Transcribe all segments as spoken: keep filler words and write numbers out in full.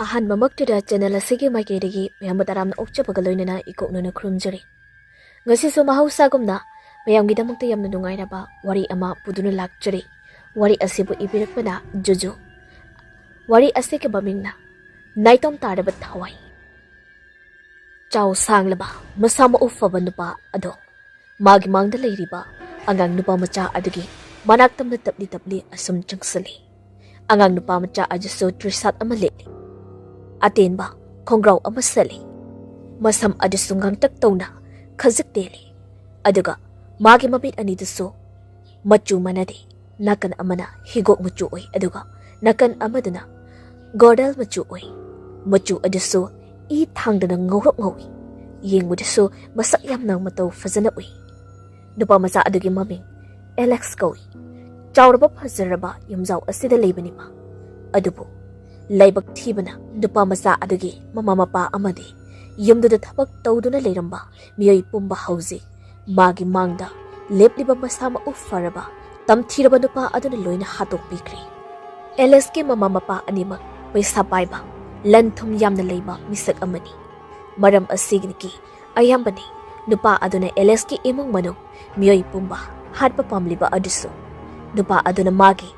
ꯑꯍꯥꯟꯕꯃꯛꯇꯗ channel ꯑꯁꯤꯒꯤ ꯃꯥꯏꯀꯩꯗꯒꯤ ꯃꯌꯥꯝꯕꯨ ꯇꯔꯥꯝꯅ ꯑꯣꯛꯆꯕꯒ ꯂꯣꯏꯅꯅ ꯏꯀꯣꯛꯅꯅ ꯈꯨꯔꯨꯝꯖꯔꯤ꯫ ꯉꯁꯤꯁꯨ ꯃꯍꯧꯁꯥꯒꯨꯝꯅ ꯃꯌꯥꯝꯒꯤꯗꯃꯛꯇ ꯌꯥꯝꯅ ꯅꯨꯡꯉꯥꯏꯔꯕ ꯋꯥꯔꯤ ꯑꯃ ꯄꯨꯗꯨꯅ ꯂꯥꯛꯆꯔꯤ꯫ ꯋꯥꯔꯤ ꯑꯁꯤꯕꯨ ꯏꯕꯤꯔꯛꯄꯅ ꯖꯨꯖꯨ꯫ ꯋꯥꯔꯤ ꯑꯁꯤꯒꯤ ꯃꯃꯤꯡꯅ ꯅꯥꯏꯇꯣꯝ ꯇꯥꯔꯕ ꯊꯋꯥꯏ꯫ ꯆꯥꯎ ꯁꯥꯡꯂꯕ, ꯃꯁꯥ ꯃꯎ ꯐꯕ ꯅꯨꯄꯥ ꯑꯗꯣ ꯃꯥꯒꯤ ꯃꯥꯡꯗ ꯂꯩꯔꯤꯕ ꯑꯉꯥꯡ ꯅꯨꯄꯥ ꯃꯆꯥ ꯑꯗꯨꯒꯤ ꯃꯅꯥꯛ ꯇꯝꯅ ꯇꯞꯂꯤ ꯇꯞꯂꯤ ꯑꯁꯨꯝ ꯆꯪꯁꯤꯜꯂꯤ꯫ ꯑꯉꯥꯡ ꯅꯨꯄꯥ ꯃꯆꯥ ꯑꯗꯨꯁꯨ ꯇ꯭ꯔꯤꯁꯥꯠ ꯑꯃ ꯂꯤꯠꯂꯤ꯫ ꯑꯇꯦꯟꯕ ꯈꯣꯡꯒ꯭ꯔꯥꯎ ꯑꯃ ꯁꯦꯠꯂꯤ꯫ ꯃꯁꯝ ꯑꯗꯨꯁꯨ ꯉꯥꯡꯇꯛ ꯇꯧꯅ ꯈꯖꯤꯛ ꯇꯦꯜꯂꯤ꯫ ꯑꯗꯨꯒ ꯃꯥꯒꯤ ꯃꯃꯤꯠ ꯑꯅꯤꯗꯨꯁꯨ ꯃꯆꯨ ꯃꯥꯟꯅꯗꯦ꯫ ꯅꯥꯀꯟ ꯑꯃꯅ ꯍꯤꯒꯣꯛ ꯃꯆꯨ ꯑꯣꯏ, ꯑꯗꯨꯒ ꯅꯥꯀꯟ ꯑꯃꯗꯨꯅ ꯒꯣꯔꯗꯦꯜ ꯃꯆꯨ ꯑꯣꯏ꯫ ꯃꯆꯨ ꯑꯗꯨꯁꯨ ꯏ ꯊꯥꯡꯗꯅ ꯉꯧꯔꯣꯛ ꯉꯧꯏ꯫ ꯌꯦꯡꯕꯗꯁꯨ ꯃꯁꯛ ꯌꯥꯝꯅ ꯃꯇꯧ ꯐꯖꯅ ꯎꯏ꯫ ꯅꯨꯄꯥ ꯃꯆꯥ ꯑꯗꯨꯒꯤ ꯃꯃꯤꯡ ꯑꯦꯂꯦꯛꯁ ꯀꯧꯏ꯫ ꯆꯥꯎꯔꯕ ꯐꯖꯔꯕ ꯌꯨꯝꯖꯥꯎ ꯑꯁꯤꯗ ꯂꯩꯕꯅꯤ ꯃꯥ꯫ ꯑꯗꯨꯕꯨ ꯂꯥꯏꯕꯛ ꯊꯤꯕꯅ ꯅꯨꯄꯥ ꯃꯆꯥ ꯑꯗꯨꯒꯤ ꯃꯃꯥ ꯃꯄꯥ ꯑꯃꯗꯤ ꯌꯨꯝꯗꯨꯗ ꯊꯕꯛ ꯇꯧꯗꯨꯅ ꯂꯩꯔꯝꯕ ꯃꯤꯑꯣꯏ ꯄꯨꯝꯕ ꯍꯧꯖꯤꯛ ꯃꯥꯒꯤ ꯃꯥꯡꯗ ꯂꯦꯞꯂꯤꯕ ꯃꯁꯥ ꯃꯎ ꯐꯔꯕ ꯇꯝꯊꯤꯔꯕ ꯅꯨꯄꯥ ꯑꯗꯨꯅ ꯂꯣꯏꯅ ꯍꯥꯠꯇꯣꯛꯄꯤꯈ꯭ꯔꯦ꯫ ꯑꯦꯂꯦꯛꯁꯀꯤ ꯃꯃꯥ ꯃꯄꯥ ꯑꯅꯤꯃꯛ ꯄꯩꯁꯥ ꯄꯥꯏꯕ, ꯂꯟ ꯊꯨꯝ ꯌꯥꯝꯅ ꯂꯩꯕ ꯃꯤꯁꯛ ꯑꯃꯅꯤ꯫ ꯃꯔꯝ ꯑꯁꯤꯒꯤ ꯑꯌꯥꯝꯕꯅꯤ ꯅꯨꯄꯥ ꯑꯗꯨꯅ ꯑꯦꯂꯦꯛꯁꯀꯤ ꯏꯃꯨꯡ ꯃꯅꯨꯡ ꯃꯤꯑꯣꯏ ꯄꯨꯝꯕ ꯍꯥꯠꯄ ꯄꯥꯝꯂꯤꯕ ꯑꯗꯨꯁꯨ꯫ ꯅꯨꯄꯥ ꯑꯗꯨꯅ ꯃꯥꯒꯤ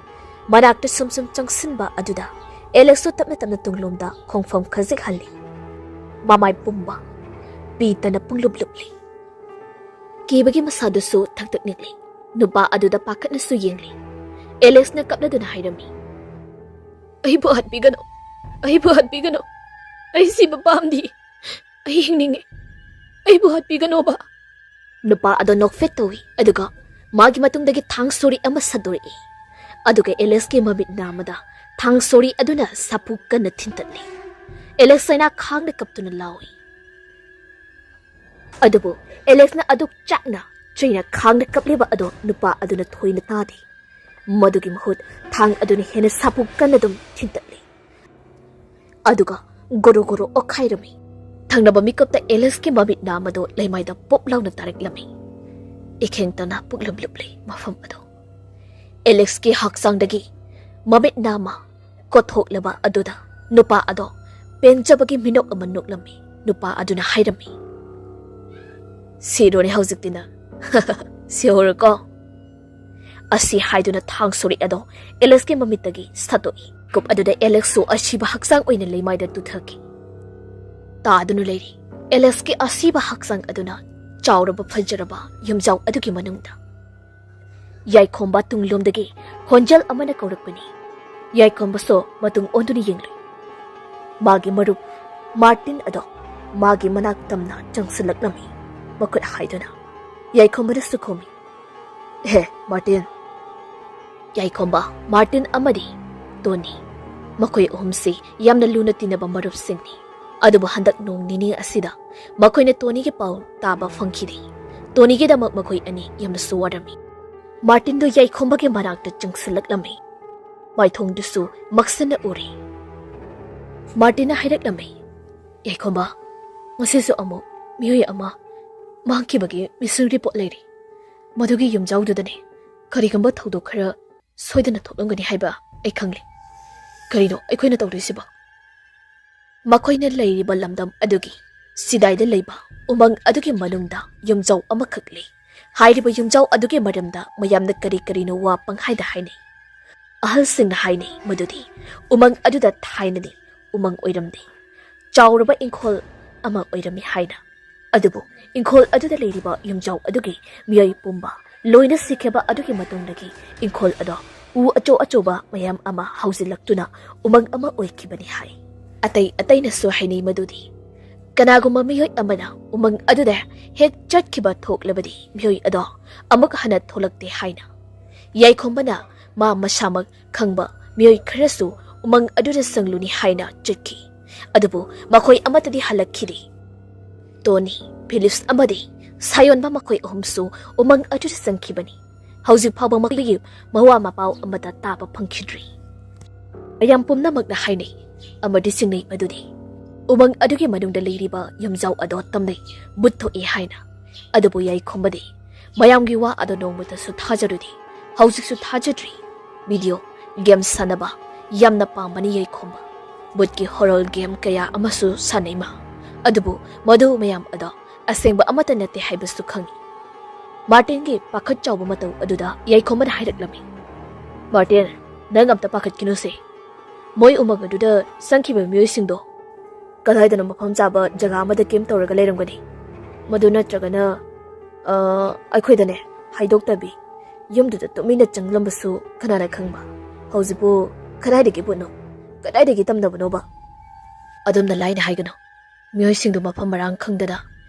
ꯃꯅꯥꯛꯇ ꯁꯨꯝ ꯁꯨꯝ ꯆꯪꯁꯤꯟꯕ ꯑꯗꯨꯗ ꯑꯦꯂꯦꯛꯁꯁꯨ ꯇꯞꯅ ꯇꯞꯅ ꯇꯨꯡꯂꯣꯝꯗ ꯈꯣꯡꯐꯝ ꯈꯖꯤꯛ ꯍꯜꯂꯤ꯫ ꯃꯃꯥꯏ ꯄꯨꯝꯕ ꯄꯤꯇꯅ ꯄꯨꯡꯂꯨꯞ ꯂꯨꯞꯂꯤ꯫ ꯀꯤꯕꯒꯤ ꯃꯁꯥꯗꯨꯁꯨ ꯊꯛ ꯊꯛ ꯅꯤꯛꯂꯤ꯫ ꯅꯨꯄꯥ ꯑꯗꯨꯗ ꯄꯥꯈꯠꯅꯁꯨ ꯌꯦꯡꯂꯤ꯫ ꯑꯦꯂꯦꯛꯁꯅ ꯀꯞꯂꯗꯨꯅ ꯍꯥꯏꯔꯝꯃꯤ, "ꯑꯩꯕꯨ ꯍꯥꯠꯄꯤꯒꯅꯨ, ꯑꯩꯕꯨ ꯍꯥꯠꯄꯤꯒꯅꯨ, ꯑꯩ ꯁꯤꯕ ꯄꯥꯝꯗꯦ, ꯑꯩ ꯍꯤꯡꯅꯤꯡꯉꯤ, ꯑꯩꯕꯨ ꯍꯥꯠꯄꯤꯒꯅꯣꯕ"꯫ ꯅꯨꯄꯥ ꯑꯗꯣ ꯅꯣꯛꯐꯦꯠ ꯇꯧꯏ, ꯑꯗꯨꯒ ꯃꯥꯒꯤ ꯃꯇꯨꯡꯗꯒꯤ ꯊꯥꯡ ꯁꯣꯔꯤ ꯑꯃ ꯁꯟꯗꯣꯔꯛꯏ꯫ ꯑꯗꯨꯒ ꯑꯦꯂꯦꯛꯁꯀꯤ ꯃꯃꯤꯠ ꯅꯥꯝꯃꯗ ꯊꯥꯡ ꯁꯣꯔꯤ ꯑꯗꯨꯅ ꯁꯥꯐꯨ ꯀꯟꯅ ꯊꯤꯟꯇꯠꯂꯤ꯫ ꯑꯦꯂꯦꯛꯁ ꯆꯩꯅꯥ ꯈꯥꯡꯅ ꯀꯞꯇꯨꯅ ꯂꯥꯎꯏ꯫ ꯑꯗꯨꯕꯨ ꯑꯦꯂꯦꯛꯁꯅ ꯑꯗꯨꯛ ꯆꯥꯛꯅ ꯆꯩꯅꯥ ꯈꯥꯡꯅ ꯀꯞꯂꯤꯕ ꯑꯗꯣ ꯅꯨꯄꯥ ꯑꯗꯨꯅ ꯊꯣꯏꯅ ꯇꯥꯗꯦ꯫ ꯃꯗꯨꯒꯤ ꯃꯍꯨꯠ ꯊꯥꯡ ꯑꯗꯨꯅ ꯍꯦꯟꯅ ꯁꯥꯐꯨ ꯀꯟꯅ ꯑꯗꯨꯝ ꯊꯤꯟꯇꯠꯂꯤ꯫ ꯑꯗꯨꯒ ꯒꯣꯔꯣ ꯒꯣꯔꯣ ꯑꯣꯛꯈꯥꯏꯔꯝꯃꯤ꯫ ꯊꯪꯅꯕ ꯃꯤꯀꯨꯞꯇ ꯑꯦꯂꯦꯛꯁꯀꯤ ꯃꯃꯤꯠ ꯅꯥꯝꯃꯗꯨ ꯂꯩꯃꯥꯏꯗ ꯄꯨꯞ ꯂꯥꯎꯅ ꯇꯥꯔꯛꯂꯝꯃꯤ꯫ ꯏꯈꯦꯡ ꯇꯅ ꯄꯨꯛꯂꯨꯝ ꯂꯨꯞꯂꯤ ꯃꯐꯝ ꯑꯗꯨ꯫ ꯑꯦꯂꯦꯛꯁꯀꯤ ꯍꯛꯆꯥꯡꯗꯒꯤ ꯃꯃꯤꯠ ꯅꯥꯝꯃ ꯀꯣꯊꯣꯛꯂꯕ ꯑꯗꯨꯗ ꯅꯨꯄꯥ ꯑꯗꯣ ꯄꯦꯟꯖꯕꯒꯤ ꯃꯤꯅꯣꯛ ꯑꯃ ꯅꯣꯛꯂꯝꯃꯤ꯫ ꯅꯨꯄꯥ ꯑꯗꯨꯅ ꯍꯥꯏꯔꯝꯃꯤ, "ꯁꯤꯔꯣꯅꯦ ꯍꯧꯖꯤꯛꯇꯤ ꯅꯪ꯫ ꯁꯤꯍꯧꯔꯣꯀꯣ?" ꯑꯁꯤ ꯍꯥꯏꯗꯨꯅ ꯊꯥꯡ ꯁꯣꯔꯤ ꯑꯗꯣ ꯑꯦꯂꯦꯛꯁꯀꯤ ꯃꯃꯤꯠꯇꯒꯤ ꯁꯠꯇꯣꯛꯏ꯫ ꯀꯨꯞ ꯑꯗꯨꯗ ꯑꯦꯂꯦꯛꯁꯁꯨ ꯑꯁꯤꯕ ꯍꯛꯆꯥꯡ ꯑꯣꯏꯅ ꯂꯩꯃꯥꯏꯗ ꯇꯨꯊꯈꯤ꯫ ꯇꯥꯗꯨꯅ ꯂꯩꯔꯤ꯫ ꯑꯦꯂꯦꯛꯁꯀꯤ ꯑꯁꯤꯕ ꯍꯛꯆꯥꯡ ꯑꯗꯨꯅ ꯆꯥꯎꯔꯕ ꯐꯖꯔꯕ ꯌꯨꯝꯖꯥꯎ ꯑꯗꯨꯒꯤ ꯃꯅꯨꯡꯗ ꯌꯥꯏꯈꯣꯝꯕ ꯇꯨꯡꯂꯣꯝꯗꯒꯤ ꯈꯣꯟꯖꯦꯜ ꯑꯃꯅ ꯀꯧꯔꯛꯄꯅꯤ꯫ ꯌꯥꯏꯈꯣꯝꯕꯁꯨ ꯃꯇꯨꯡ ꯑꯣꯟꯗꯨꯅ ꯌꯦꯡꯂꯨꯏ꯫ ꯃꯥꯒꯤ ꯃꯔꯨꯞ ꯃꯥꯔꯇꯤꯟ ꯑꯗꯣ ꯃꯥꯒꯤ ꯃꯅꯥꯛ ꯇꯝꯅ ꯆꯪꯁꯤꯜꯂꯛꯂꯝꯃꯤ꯫ ꯃꯈꯨꯠ ꯍꯥꯏꯗꯨꯅ ꯌꯥꯏꯈꯣꯝꯕꯗꯁꯨ ꯈꯨꯝꯃꯤ, "ꯍꯦ, ꯃꯥꯔꯇꯤꯟ!" ꯌꯥꯏꯈꯣꯝꯕ, ꯃꯥꯔꯇꯤꯟ ꯑꯃꯗꯤ ꯇꯣꯅꯤ, ꯃꯈꯣꯏ ꯑꯍꯨꯝꯁꯤ ꯌꯥꯝꯅ ꯂꯨꯅ ꯇꯤꯟꯅꯕ ꯃꯔꯨꯞꯁꯤꯡꯅꯤ꯫ ꯑꯗꯨꯕꯨ ꯍꯟꯗꯛ ꯅꯣꯡ ꯅꯤꯅꯤ ꯑꯁꯤꯗ ꯃꯈꯣꯏꯅ ꯇꯣꯅꯤꯒꯤ ꯄꯥꯎ ꯇꯥꯕ ꯐꯪꯈꯤꯗꯦ꯫ ꯇꯣꯅꯤꯒꯤꯗꯃꯛ ꯃꯈꯣꯏ ꯑꯅꯤ ꯌꯥꯝꯅꯁꯨ ꯋꯥꯔꯝꯃꯤ꯫ ꯃꯥꯔꯇꯤꯟꯗꯨ ꯌꯥꯏꯈꯣꯝꯕꯒꯤ ꯃꯅꯥꯛꯇ ꯆꯪꯁꯤꯜꯂꯛꯂꯝꯃꯤ꯫ ꯃꯥꯏꯊꯣꯡꯗꯨꯁꯨ ꯃꯛꯁꯟꯅ ꯎꯔꯦ꯫ ꯃꯥꯔꯇꯤꯟꯅ ꯍꯥꯏꯔꯛꯂꯝꯃꯤ, "ꯌꯥꯏꯈꯣꯝꯕ, ꯉꯁꯤꯁꯨ ꯑꯃꯨꯛ ꯃꯤꯑꯣꯏ ꯑꯃ ꯃꯥꯡꯈꯤꯕꯒꯤ ꯃꯤꯁꯤꯡ ꯔꯤꯄꯣꯔꯠ ꯂꯩꯔꯤ꯫ ꯃꯗꯨꯒꯤ ꯌꯨꯝꯖꯥꯎꯗꯨꯗꯅꯦ ꯀꯔꯤꯒꯨꯝꯕ ꯊꯧꯗꯣꯛ ꯈꯔ ꯁꯣꯏꯗꯅ ꯊꯣꯛꯂꯝꯒꯅꯤ ꯍꯥꯏꯕ ꯑꯩ ꯈꯪꯂꯦ꯫ ꯀꯔꯤꯅꯣ ꯑꯩꯈꯣꯏꯅ ꯇꯧꯗꯣꯏꯁꯤꯕꯣ?" ꯃꯈꯣꯏꯅ ꯂꯩꯔꯤꯕ ꯂꯝꯗꯝ ꯑꯗꯨꯒꯤ ꯆꯤꯗꯥꯏꯗ ꯂꯩꯕ ꯎꯃꯪ ꯑꯗꯨꯒꯤ ꯃꯅꯨꯡꯗ ꯌꯨꯝꯖꯥꯎ ꯑꯃꯈꯛ ꯂꯩ꯫ ꯍꯥꯏꯔꯤꯕ ꯌꯨꯝꯖꯥꯎ ꯑꯗꯨꯒꯤ ꯃꯔꯝꯗ ꯃꯌꯥꯝꯅ ꯀꯔꯤ ꯀꯔꯤꯅꯣ ꯋꯥ ꯄꯪꯍꯥꯏꯗ ꯍꯥꯏꯅꯩ꯫ ꯑꯍꯜꯁꯤꯡꯅ ꯍꯥꯏꯅꯩ ꯃꯗꯨꯗꯤ ꯎꯃꯪ ꯑꯗꯨꯗ ꯊꯥꯏꯅꯗꯤ ꯎꯃꯪ ꯑꯣꯏꯔꯝꯗꯦ, ꯆꯥꯎꯔꯕ ꯏꯪꯈꯣꯜ ꯑꯃ ꯑꯣꯏꯔꯝꯃꯤ ꯍꯥꯏꯅ꯫ ꯑꯗꯨꯕꯨ ꯏꯪꯈꯣꯜ ꯑꯗꯨꯗ ꯂꯩꯔꯤꯕ ꯌꯨꯝꯖꯥꯎ ꯑꯗꯨꯒꯤ ꯃꯤꯑꯣꯏ ꯄꯨꯝꯕ ꯂꯣꯏꯅ ꯁꯤꯈꯤꯕ ꯑꯗꯨꯒꯤ ꯃꯇꯨꯡꯗꯒꯤ ꯏꯪꯈꯣꯜ ꯑꯗꯣ ꯎ ꯑꯆꯧ ꯑꯆꯧꯕ ꯃꯌꯥꯝ ꯑꯃ ꯍꯧꯖꯤꯜꯂꯛꯇꯨꯅ ꯎꯃꯪ ꯑꯃ ꯑꯣꯏꯈꯤꯕꯅꯤ ꯍꯥꯏ꯫ ꯑꯇꯩ ꯑꯇꯩꯅꯁꯨ ꯍꯥꯏꯅꯩ ꯃꯗꯨꯗꯤ ꯀꯅꯥꯒꯨꯝꯕ ꯃꯤꯑꯣꯏ ꯑꯃꯅ ꯎꯃꯪ ꯑꯗꯨꯗ ꯍꯦꯛ ꯆꯠꯈꯤꯕ ꯊꯣꯛꯂꯕꯗꯤ ꯃꯤꯑꯣꯏ ꯑꯗꯣ ꯑꯃꯨꯛ ꯍꯟꯅ ꯊꯣꯛꯂꯛꯇꯦ ꯍꯥꯏꯅ꯫ ꯌꯥꯏꯈꯣꯝꯕꯅ ꯃꯥ ꯃꯁꯥꯃꯛ ꯈꯪꯕ ꯃꯤꯑꯣꯏ ꯈꯔꯁꯨ ꯎꯃꯪ ꯑꯗꯨꯗ ꯆꯪꯂꯨꯅꯤ ꯍꯥꯏꯅ ꯆꯠꯈꯤ꯫ ꯑꯗꯨꯕꯨ ꯃꯈꯣꯏ ꯑꯃꯠꯇꯗꯤ ꯍꯜꯂꯛꯈꯤꯗꯦ꯫ ꯇꯣꯅꯤ, ꯐꯤꯂꯤꯞꯁ ꯑꯃꯗꯤ ꯁꯥꯌꯣꯟꯕ ꯃꯈꯣꯏ ꯑꯍꯨꯝꯁꯨ ꯎꯃꯪ ꯑꯗꯨꯗ ꯆꯪꯈꯤꯕꯅꯤ꯫ ꯍꯧꯖꯤꯛ ꯐꯥꯎꯕ ꯃꯈꯣꯏꯒꯤ ꯃꯋꯥ ꯃꯄꯥꯎ ꯑꯃꯠꯇ ꯇꯥꯕ ꯐꯪꯈꯤꯗ꯭ꯔꯤ꯫ ꯃꯌꯥꯝ ꯄꯨꯝꯅꯃꯛꯅ ꯍꯥꯏꯅꯩ ꯑꯃꯗꯤ ꯆꯤꯡꯅꯩ ꯃꯗꯨꯗꯤ ꯎꯃꯪ ꯑꯗꯨꯒꯤ ꯃꯅꯨꯡꯗ ꯂꯩꯔꯤꯕ ꯌꯨꯝꯖꯥꯎ ꯑꯗꯣ ꯇꯝꯅꯩ ꯚꯨꯠ ꯊꯣꯛꯏ ꯍꯥꯏꯅ꯫ ꯑꯗꯨꯕꯨ ꯌꯥꯏꯈꯣꯝꯕꯗꯤ ꯃꯌꯥꯝꯒꯤ ꯋꯥ ꯑꯗꯣ ꯅꯣꯡꯃꯇꯁꯨ ꯊꯥꯖꯔꯨꯗꯦ꯫ ꯍꯧꯖꯤꯛꯁꯨ ꯊꯥꯖꯗ꯭ꯔꯤ꯫ ꯚꯤꯗꯤꯑꯣ ꯒꯦꯝ ꯁꯥꯟꯅꯕ ꯌꯥꯝꯅ ꯄꯥꯝꯕꯅꯤ ꯌꯥꯏꯈꯣꯝꯕ꯫ ꯕꯨꯠꯀꯤ ꯍꯣꯔꯣꯔ ꯒꯦꯝ ꯀꯌꯥ ꯑꯃꯁꯨ ꯁꯥꯟꯅꯩ ꯃꯥ꯫ ꯑꯗꯨꯕꯨ ꯃꯗꯨ ꯃꯌꯥꯝ ꯑꯗꯣ ꯑꯁꯦꯡꯕ ꯑꯃꯠꯇ ꯅꯠꯇꯦ ꯍꯥꯏꯕꯁꯨ ꯈꯪꯏ꯫ ꯃꯥꯔꯇꯤꯟꯒꯤ ꯄꯥꯈꯠ ꯆꯥꯎꯕ ꯃꯇꯧ ꯑꯗꯨꯗ ꯌꯥꯏꯈꯣꯝꯕꯅ ꯍꯥꯏꯔꯛꯂꯝꯃꯤ, "ꯃꯥꯔꯇꯤꯟ, ꯅꯪ ꯑꯝꯇ ꯄꯥꯈꯠꯈꯤꯅꯨꯁꯦ꯫ ꯃꯣꯏ ꯎꯃꯪ ꯑꯗꯨꯗ ꯆꯪꯈꯤꯕ ꯃꯤꯑꯣꯏꯁꯤꯡꯗꯣ ꯀꯗꯥꯏꯗꯅꯣ ꯃꯐꯝ ꯆꯥꯕ ꯖꯒꯥ ꯑꯃꯗ ꯀꯦꯝꯞ ꯇꯧꯔꯒ ꯂꯩꯔꯝꯒꯅꯤ꯫ ꯃꯗꯨ ꯅꯠꯇ꯭ꯔꯒꯅ, ꯑ, ꯑꯩꯈꯣꯏꯗꯅꯦ ꯍꯥꯏꯗꯣꯛꯇꯕꯤ ꯌꯨꯝꯗꯨꯗ ꯇꯨꯃꯤꯟꯅ ꯆꯪꯂꯝꯕꯁꯨ ꯀꯅꯥꯅ ꯈꯪꯕ꯫ ꯍꯧꯖꯤꯛꯄꯨ ꯀꯗꯥꯏꯗꯒꯤ ꯕꯨꯠꯅꯣ? ꯀꯗꯥꯏꯗꯒꯤ ꯇꯝꯅꯕꯅꯣꯕ?" "ꯑꯗꯨꯝꯅ ꯂꯥꯏꯅ ꯍꯥꯏꯒꯅꯨ꯫ ꯃꯤꯑꯣꯏꯁꯤꯡꯗꯨ ꯃꯐꯝ ꯃꯔꯥꯡ ꯈꯪꯗꯅ